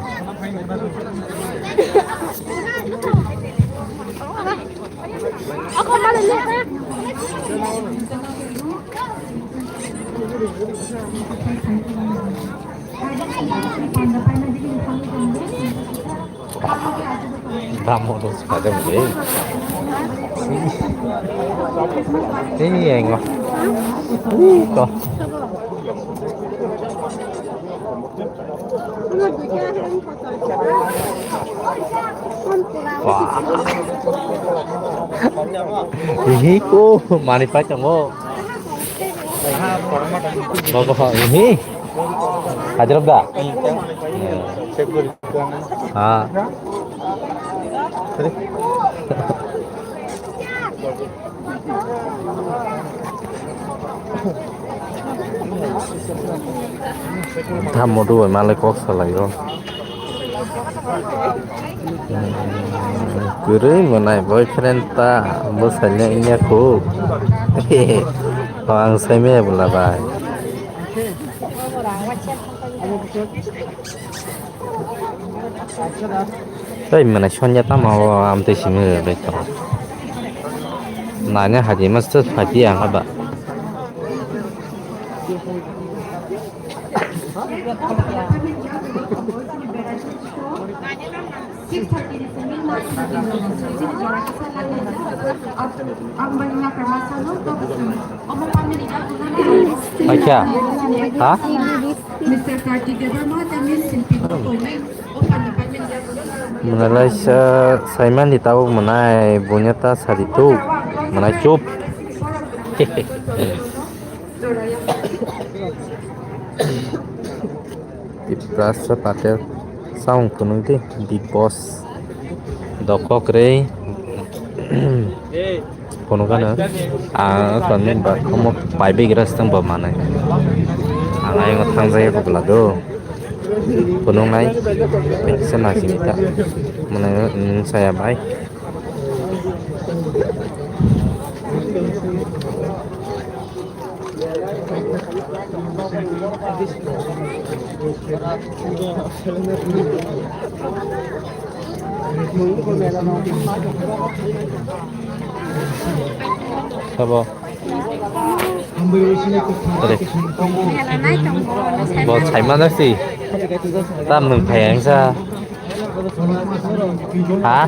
Damo dos pada beli. Ini yang kok. Ih, kok. Wah. Ini kok mani pai tonggo. Baba, ini. Hajrap da? Ha. Tamo duo malai kok salai o. Kwrwi mwnai boyfriend ta bwsai le wngya kho. Ang sai maya bwla bai. Tei mwnai sonya tamo o amtwi simi bai tongo. Nani haji mas tei phaidi ang haba. Acha. Ha? Mwnai lai sa saimani tabuk mwnai bunya ta sadi tuk mwnai chup. Tiprasa Patel sound kunung di Big Boss dokok rei. Kono gana ang kami ba komo pai be gira stang ba manai. Ang ayang thang jaya ko bela do. Kono nai se na sini ta. Mana saya bai. Sabo. Tore. Bo saima na si. Tam nung phai ang sa. Ha?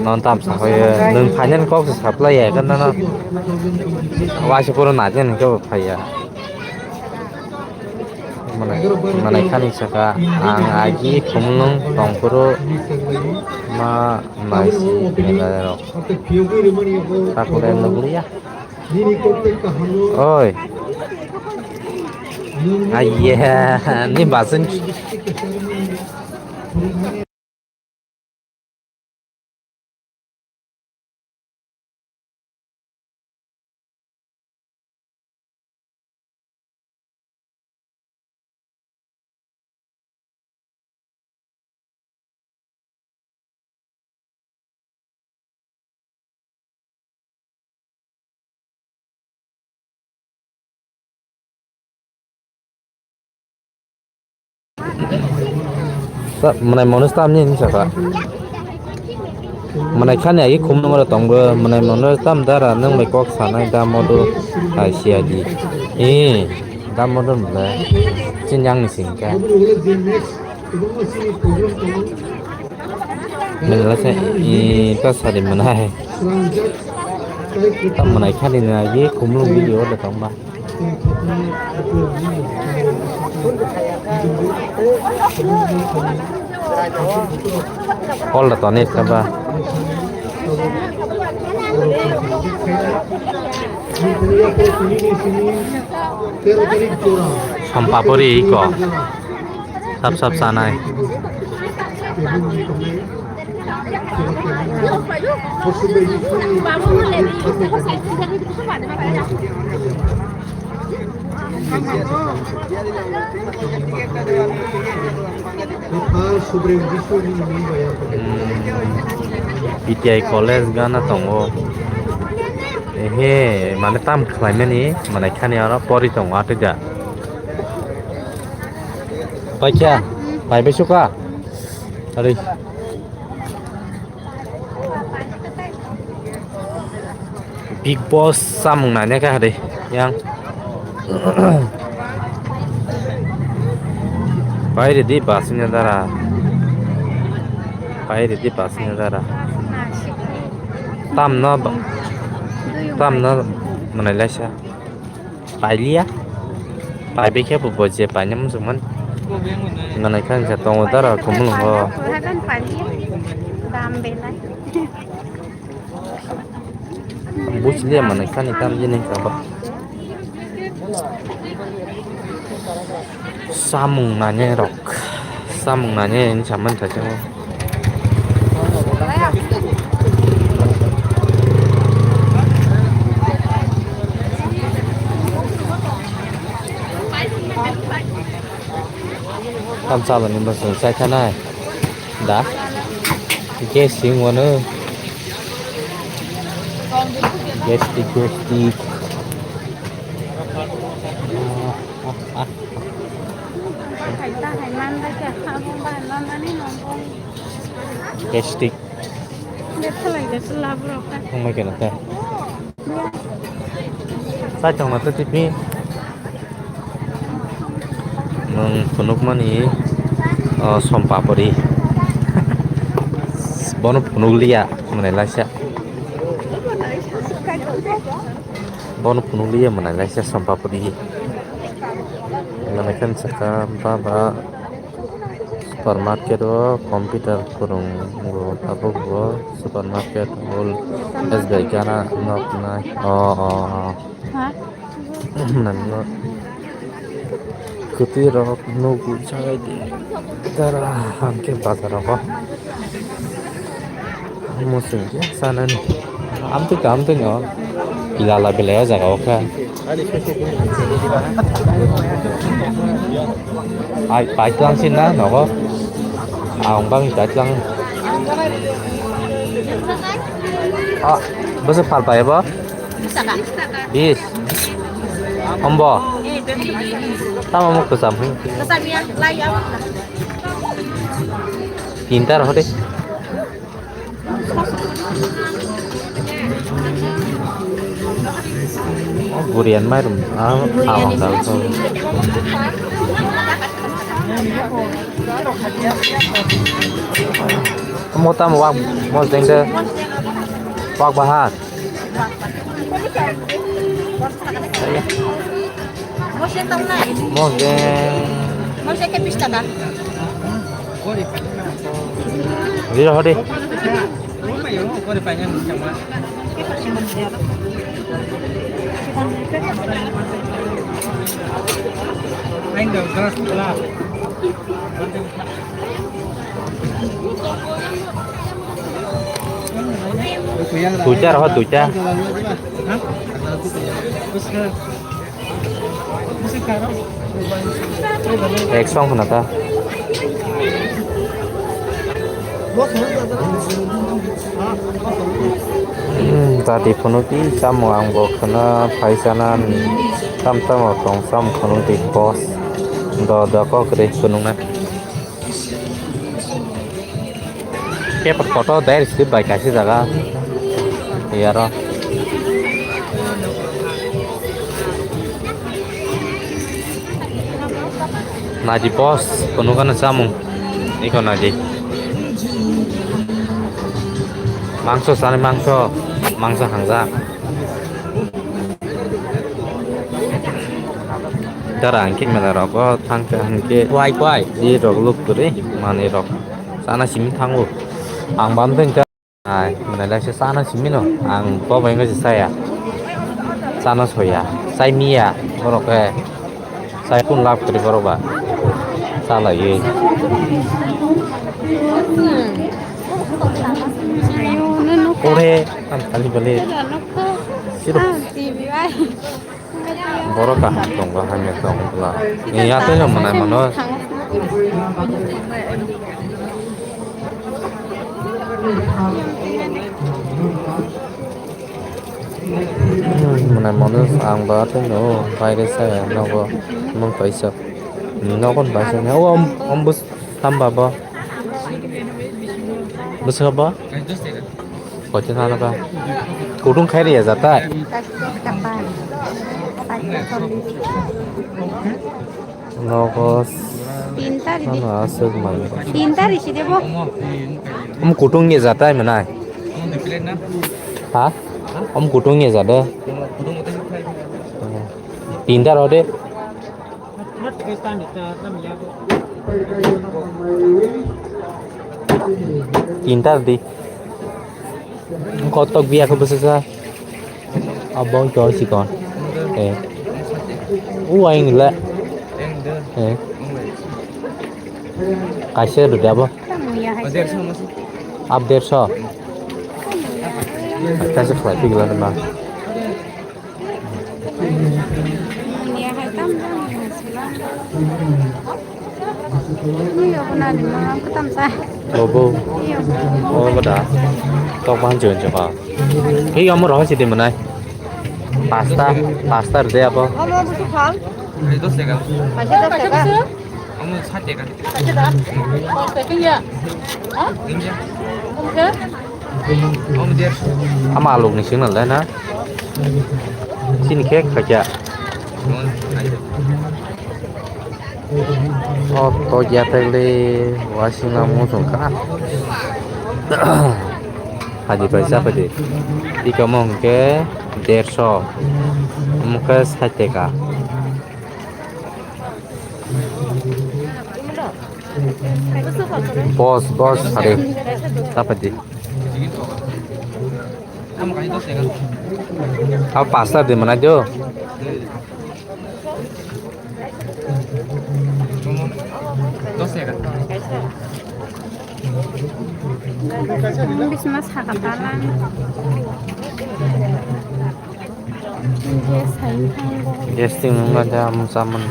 Non tam sa hoye. Nung phai nang kok sa supply ya kan na. Wa se puro na jen ko phai ya. Mane, mane khani saka ang agi khumnung tongphuru ma naisi mela rok. Takole nugliya. Oi. Aiya, ni basen. Mwnai mwnwi tam ni hinwi saka. Mwnai khani agi khum nungro tongbo, mwnai mwnwi tam dara nung bai kok sanai da modo hai siya di. Eh, da modo mwnai. Chin yang ni sing ka. Mwnai la se, eh, ta sari mwnai. Ta mwnai khani na agi khum nung video da tongba. Call da toni saba. Sompapuri iko. Sap sap sanai. Hmm. P T I college gana tongo. Ehe, mane tam khlaimani, mane khani aro pori tongo atida. Paikha, pai besuka. Ari. Big Boss samung nainai kha de yang. Pai ridi basnya dara. Pai ridi basnya dara. Tamno ba-, tamno manai laisa. Pailiya. Paibai khe bo, bo je paina muchungmani. Manai kha wngkha tongo dara khumulwngo. Hagan pailiya. Dam belai. Buchliya manai kha ni tam jini kha ba. Samung nani rok. Samung nani ni saman thasingo. Tam chalani bwswng chai thanai. Da? Gas sing wano. Gas tik, gas tik. Gas tik. Wngmai khe na ta. Chai tongma tei tv. Nwng phunukmani, o, sompapuri. Bono phunukliya, mwnai laisa. Bono phunukliya, mwnai laisa sompapuri. Mwnai khe saka baba. Supermarket o computer kwrwngo, tabuk bo supermarket o S B I gana noknai. O, o, o. Ha? Nangno kwtwi rok nugwi chai di. Dara hangke bazar rogo. Muchung khe sanani. Amtwi ka amtwi no. Lala belai o jaga o kha. Ai, pai tlang sin na nogo. Aung bang pai tlang. Ah, bwswk pal pai bo? Bis. Ombo. Tamo mo kwcham hin. Tinta rohde. Gurian mairum, ah, awang dal. Mo tam wak, mos deng de. Wak bahar. Mos deng. Mos deng. Lira hodi. Duita roho, duita. Ekso wngkha na ta. Hmm, jati phunukdi, chamung ang bo khwna phai chana tam tamo tong chamung phunukdi boss. Do do kok ri phunukna. Paper photo direct script bai kaisa jaga. Yaro. Naidi boss, phunukgano chamung. Iko naidi. Mangso chani mangso, mangso hangjak. Dara hwnkhe mela rogo thangkha hwnkhe. Kwai, kwai. Di rok luk kwrwi manwi rok. Chana simi thango. Ang bam tong Ai, mwnai lai se chana simi no. Ang bo bai wngkha se chaya. Chana soya. Chai miya. Borok khe. Chai kun lab kwrwi borok ba. Chalaiwi. Kore, ang thali bale. Siro. Borok kaham tongo, hamya tongo bwla. Ni ya tei no mwnai mano. Mwnai mano ang ba tei no baire sa ya nogo. Mung kaisa. Ni nogo baisa ni. O om, om bus tamba bo. Bwswk bo? Koitwi nano ka. Kutung khai rwya jatai. Nogo. Tinta ridi. Ano aswk man. Tinta risi debo. Om kutung ni jatai mwnai. Ha? Om kutung ni jade. Tinta rode. Tinta di. Kotok biya ko bwswsa. Abong ko sikon. Eh. Uaing le. Eh. Kaisa do dabo. Ab derso. Kaisa flight pigla na. Bobo. O bada. Tok bahan jual coba. Hei, kamu rohon sih di mana? Pasta, pasta de apa? Kamu satu kan? Kamu satu kan? Ama alok ni signal dai na. Sini khe khaja. O to ya tele wasing na mo song ka. Haji pai sa pai de. Ika mong ke derso. Mukhe sait teka. Boss, boss, are. Tapati. Apa pasta de mana jo? Bisma sakatalang. Gas ting nungla da mung saman.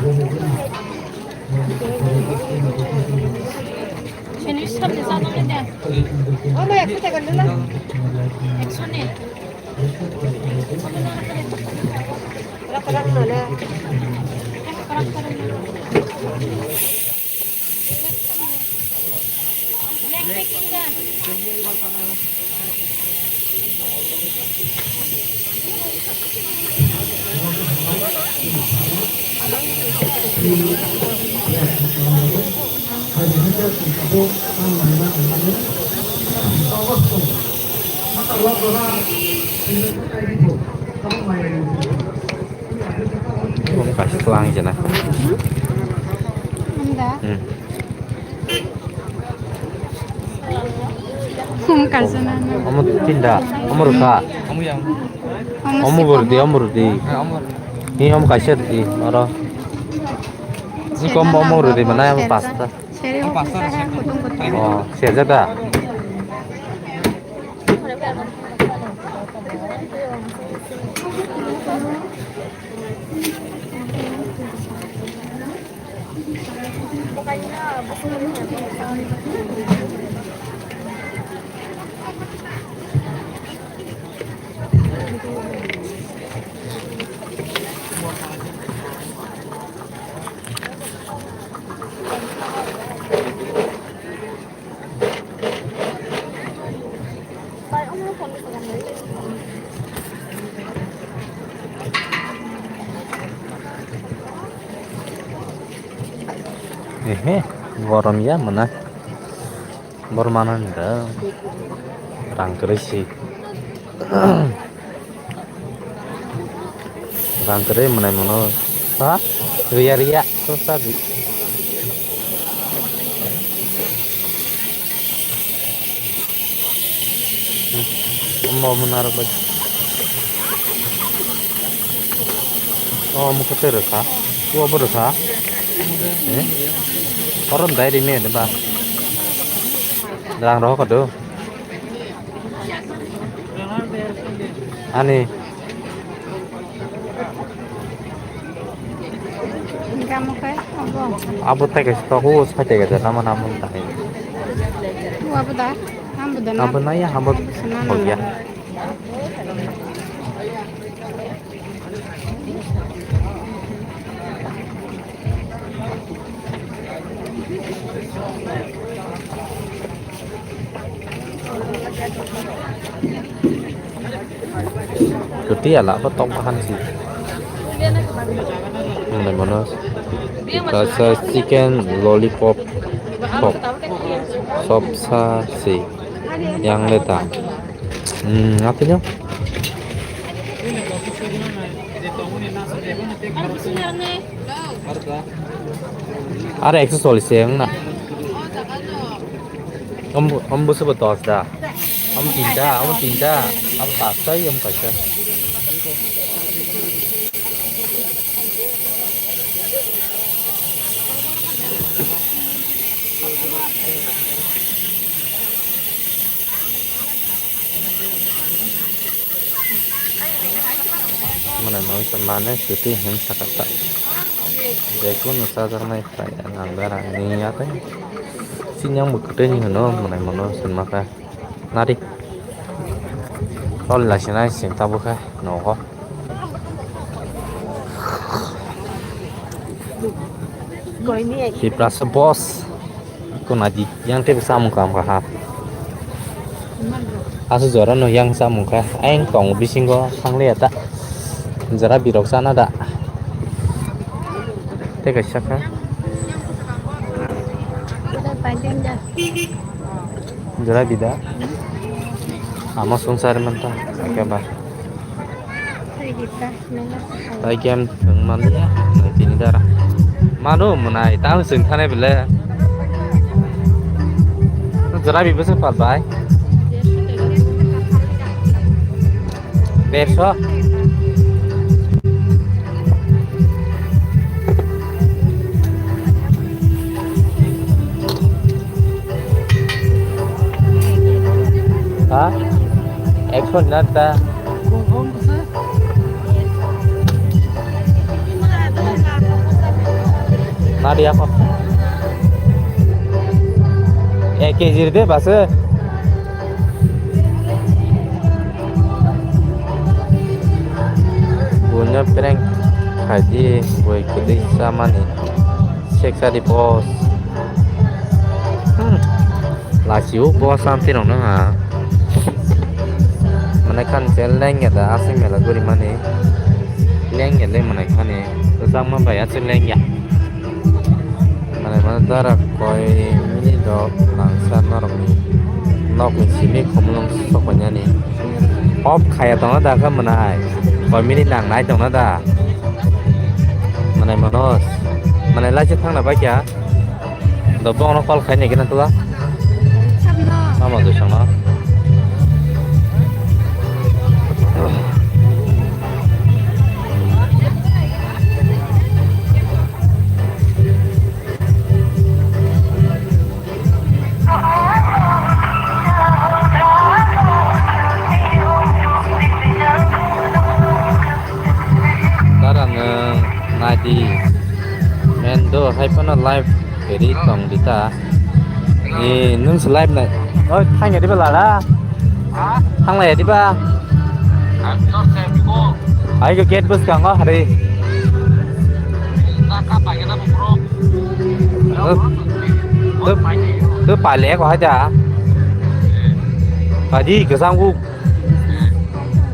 Bung kasih pelang aja nah. Anda? Hmm. Hum kasana na. Omo tinda, omo ruka. Omo yang. Omo Omo siko burdi, mo. Omo burdi. Eh, omo. Ni omo kaisa di, oro. Ni kom omo burdi mana yang pasta. Seri ho pasta pasta hai kutung kutung. Oh, siya jada. Ehe, gorom ya mana. Bor mana ni da. Rang kwrwi si. Rang kwrwi mwnai mano. Ha? Riya riya. Sosa di. Omo, omo narwk bai. O, omo khe tei rwkha. O, obo rwkha. Eh? Oro dai ri me ba. Rang rw kha do. Ani. Hingke amo khe abo. Abo tai kaisa tok, o sai tai kaisa tamo namo ta hai. O abo da, hambo da na. Abo nai ya, hambo. Abo sana thok ya na. Kwtwi ala bo tok bahan si. Ang le mano kaisa chicken lollipop, pop, sop sa si. Yang le ta. Hmm, apa nyo? Are ekso chollish se wngna. Om, om busu bo dos da. Om tinta, om tinta. Om pasta, om kaisa. Mane mangsa mane chuti hwn sakha ta. Jekunu chajaknai khlai nang bera ni ya tei. Sini ang bo kwtwi ni hwno mwnai mono swnma kha. Nari. Tol lasinai sing tabukhe nogo. Tiprasa boss. Ko naji yang tei samung kam ka ha. Asu jora no yang samung kha. Aing tong bisingo sangle ta. Jora birok sana da. Tei kaisa kha. Jora bida. Ama sungsar manta. Kaba. Tai game thwng manliya, tini dara. Mano mwnai, tamo chwng thane bele. Jora bibo se pal bai. Derso. Ha? Ekso na ta? Nadi ako. Ek K G de bas. Buino prank khaidi boi kwtwi chamani. Sek sadi boss. Hmm. Lachio boss amtwi rokno ha. Mane khan se lengya da aswk mela guri mani. Lengya le mane khani. Kwchangma bai aswk lengya. Mane mane dara koi minute rok langsa norokni nokni simi khumulwng sokoinani. Off khaya tongna da khe mwnai. Koi minute nang nai tongna da. Mwnai Manoj. Mwnai lachi thangna bai kya. Do bongno call khaini gina tula. Mama dusangno. Dara nwng naidi. Mendo hai phano live kwrwi tong di ta. Ni nwng se live nai. Oi, thangya diba lala? Thanglaiya diba? Hai ko gate bwskango hari. Tw, tw, tw paile ko haja. Adi kwchang bu.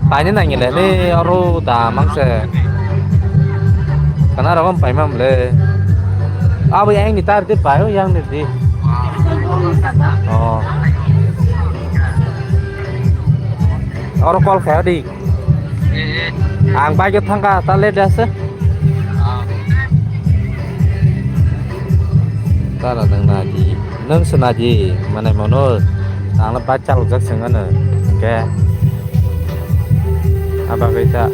Paine nangile le oro da mangse. Kana rokom paimam le. Abo yang ni tar te payo yang ni di. Oh. Oro call khayo di. Ang bike o thangkha, ta late ase. Tara nwng naji, nwng se naji, mane mano, ang le bike chalokjak se wngmano. Ke. Abagwi ta.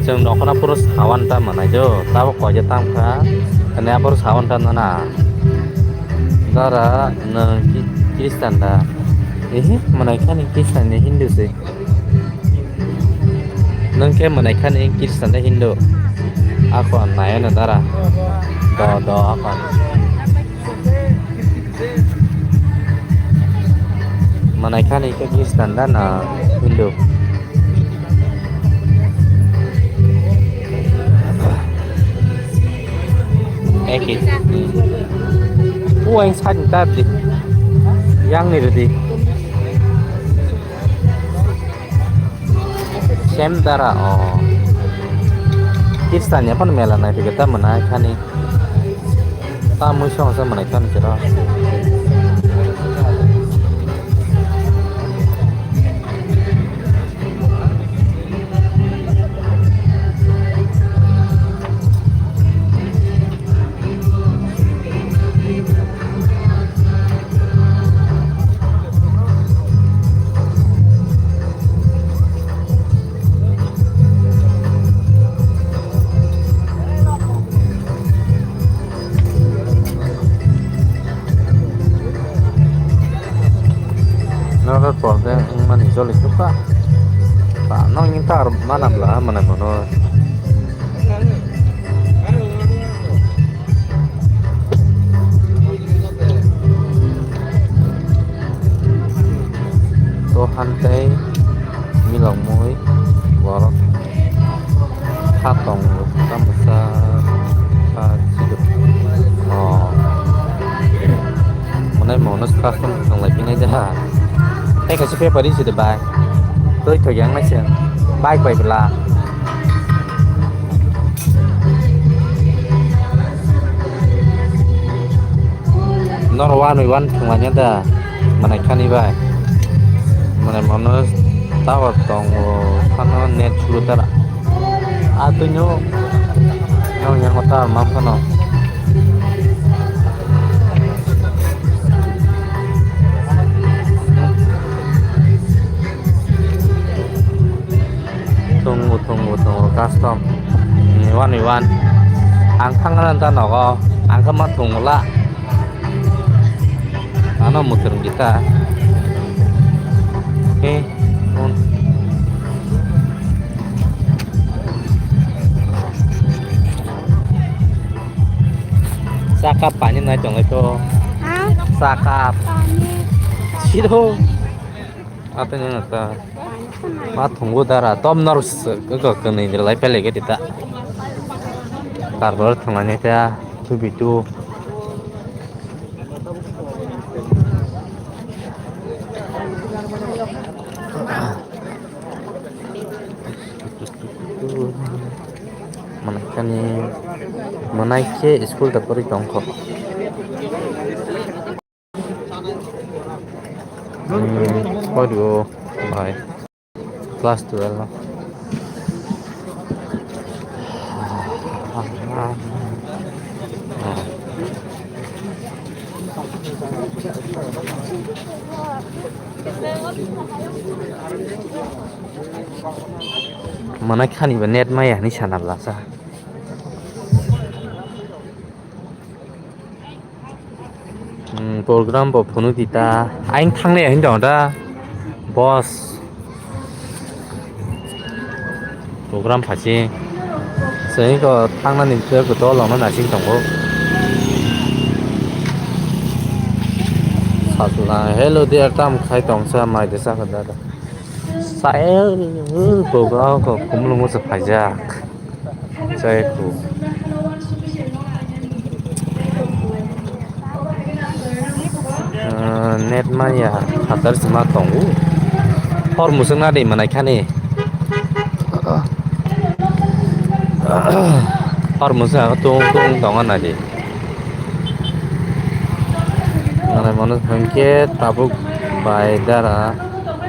Chwng nokhorna phuru sawan ta manai do, tabuk koiya tang kha, ani aphuru sawan ta nana. Dara nwng ki-, Christian da? Ehe, manai khani Christian ni Hindu se. Nwng khe manai khani Christian da Hindu? Ako nai ano dara. Do, do, ako. Manai khani khe Christian da na Hindu? Eki. Uaing side ni tar di. Yang ni di. Sem dara o. Christian ya pan mela nai pika ta manai khani. Ta mui song sa manai khani chero. Nogo kok de wngmani joli khe ba. Ba, nokni tar mana bla, mana bono. To hantei milok mui borok. Kha tongo, tamo sa, kha chido. Oh. Monai mono custom tong lai pinai jaha. Tei kaisa paper isi de bai. Twi thok yang nai se. Bike bai bela. Nor one by one thwngmanya da, manai khani bai. Manai mono tower tongo, phano net sulu tara. A twi no, no yang tower ma phano. Thwngwi, thwngwi, thwngwi, custom. Ni one by one. Ang thangna ta nogo, ang khe ma thwngla. Ano mwthwrwng di ta. He, on. Saka pani nai tongo to. Ha? Saka. Pani. Siro. Atene na ta. Ma thwngwi dara, tom nor s-, ko, ko, kwnwi de lai pele ke ta. Tarpor thwngnani ta, two by two. Manai kani, manai khe school ta pori tongkho. Hmm, photo, bhai. Class twelve. Manai khani ba net maya hinwi sana bwlasa. Hmm, program bo phunuk di ta. Aing thangnai hinwi tongo da. Boss. Program phachi. Sengko thangnani tei dol rokno naising tongo. Sajla, hello dear, tam khai tongsa mai de sakha da. Sael, uh, program ko kumlungo se phaijak. Jai ku. Uh, net maya, hatar sima tongo. Hor musung na de manai khani. Hor musung tung tung tongo na de. Manai mano hwnkhe tabuk bai dara.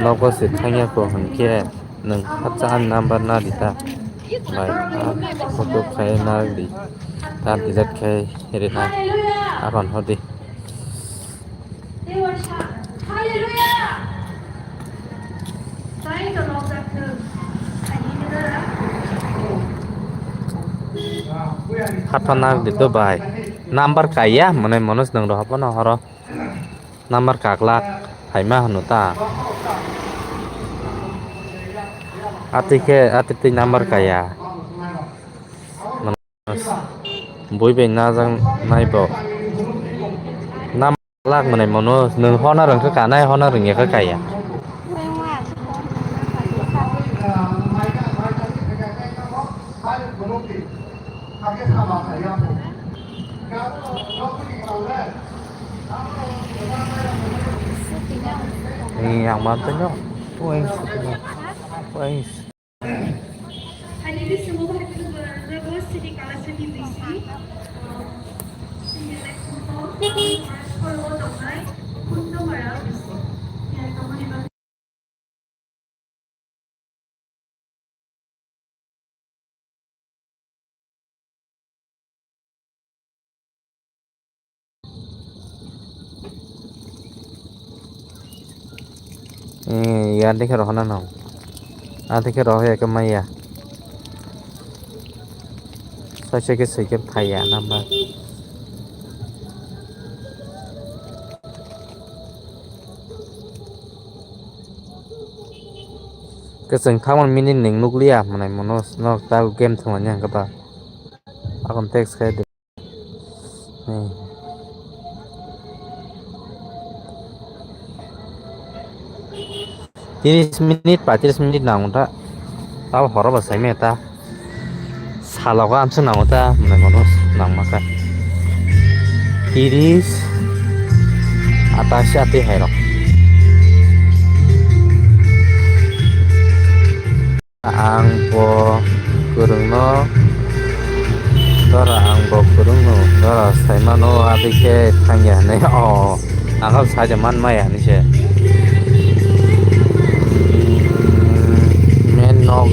Nogo se thangya ko hwnkhe nwng khatsa ani number na di ta. Bai, ah, photo khai na di. Ta delete khai rina. Aron hodi. Khatha na di to bai. Number kaya, mane Manoj nwng rohapano horo. Number kaklak phaima hwno ta. Atwi khe, atwi twi number kaya. Bui bai najak nai bo. Number kaklak mwnai mono, nwng hona rwng khe kanai, hona rwngya khe kaya. Ni yang mantu no. Weng. Weng. Eh, ya dekhe rohana no. A dekhe rohya khe maya. Sai sai khe sai khe phaiya number. Kwchwng thangmani minute nwng nukliya, mwnai mono nok ta game thwngmani hwnkhe ta. Akon text khai de. Hmm. Tiris minute, paitris minute nango ta. Tabo horo bo saimaya ta. Salogo amswk nango ta, mwnai mono nangma kha. Tiris, atashi atwi hai rok. Ang bo kwrwngno, dora ang bo kwrwngno, dora saimano, abikhe thangya hinwi. Oh. Ang khe saja man maya hinwi se. Men nok,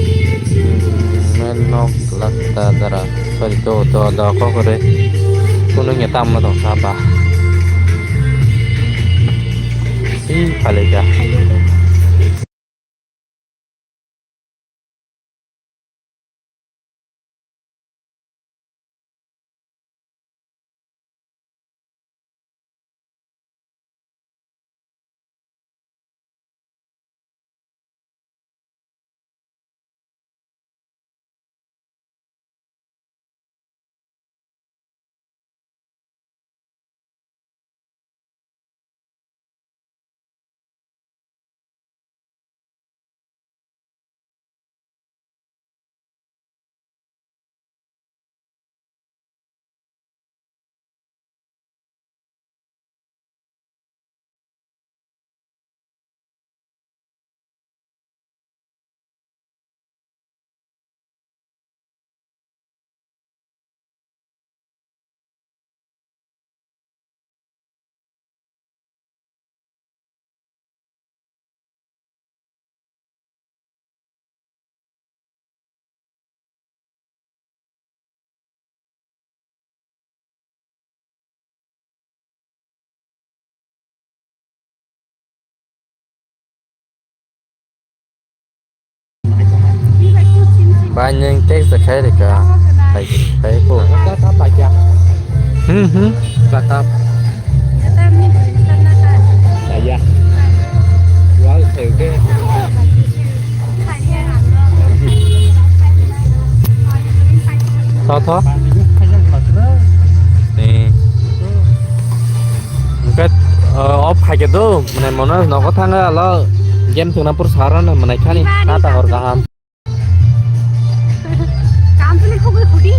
men nok lakta dara. Sorry, to, to, to, kokore. Kunu nya tamo tong saba. Si palika. Bai, nwng text da khai rwkha. Pai, pai ko. Hmm, hmm. Kata. Kata ni kata. Ya. Wal sai ke. Tho, tho. Ni. Hwnkhe, uh, off khai khe do, mane mono nogo thangwi alo game thwngna por sara no mane khani ta ta hor kaham. Kampli khobor khudi.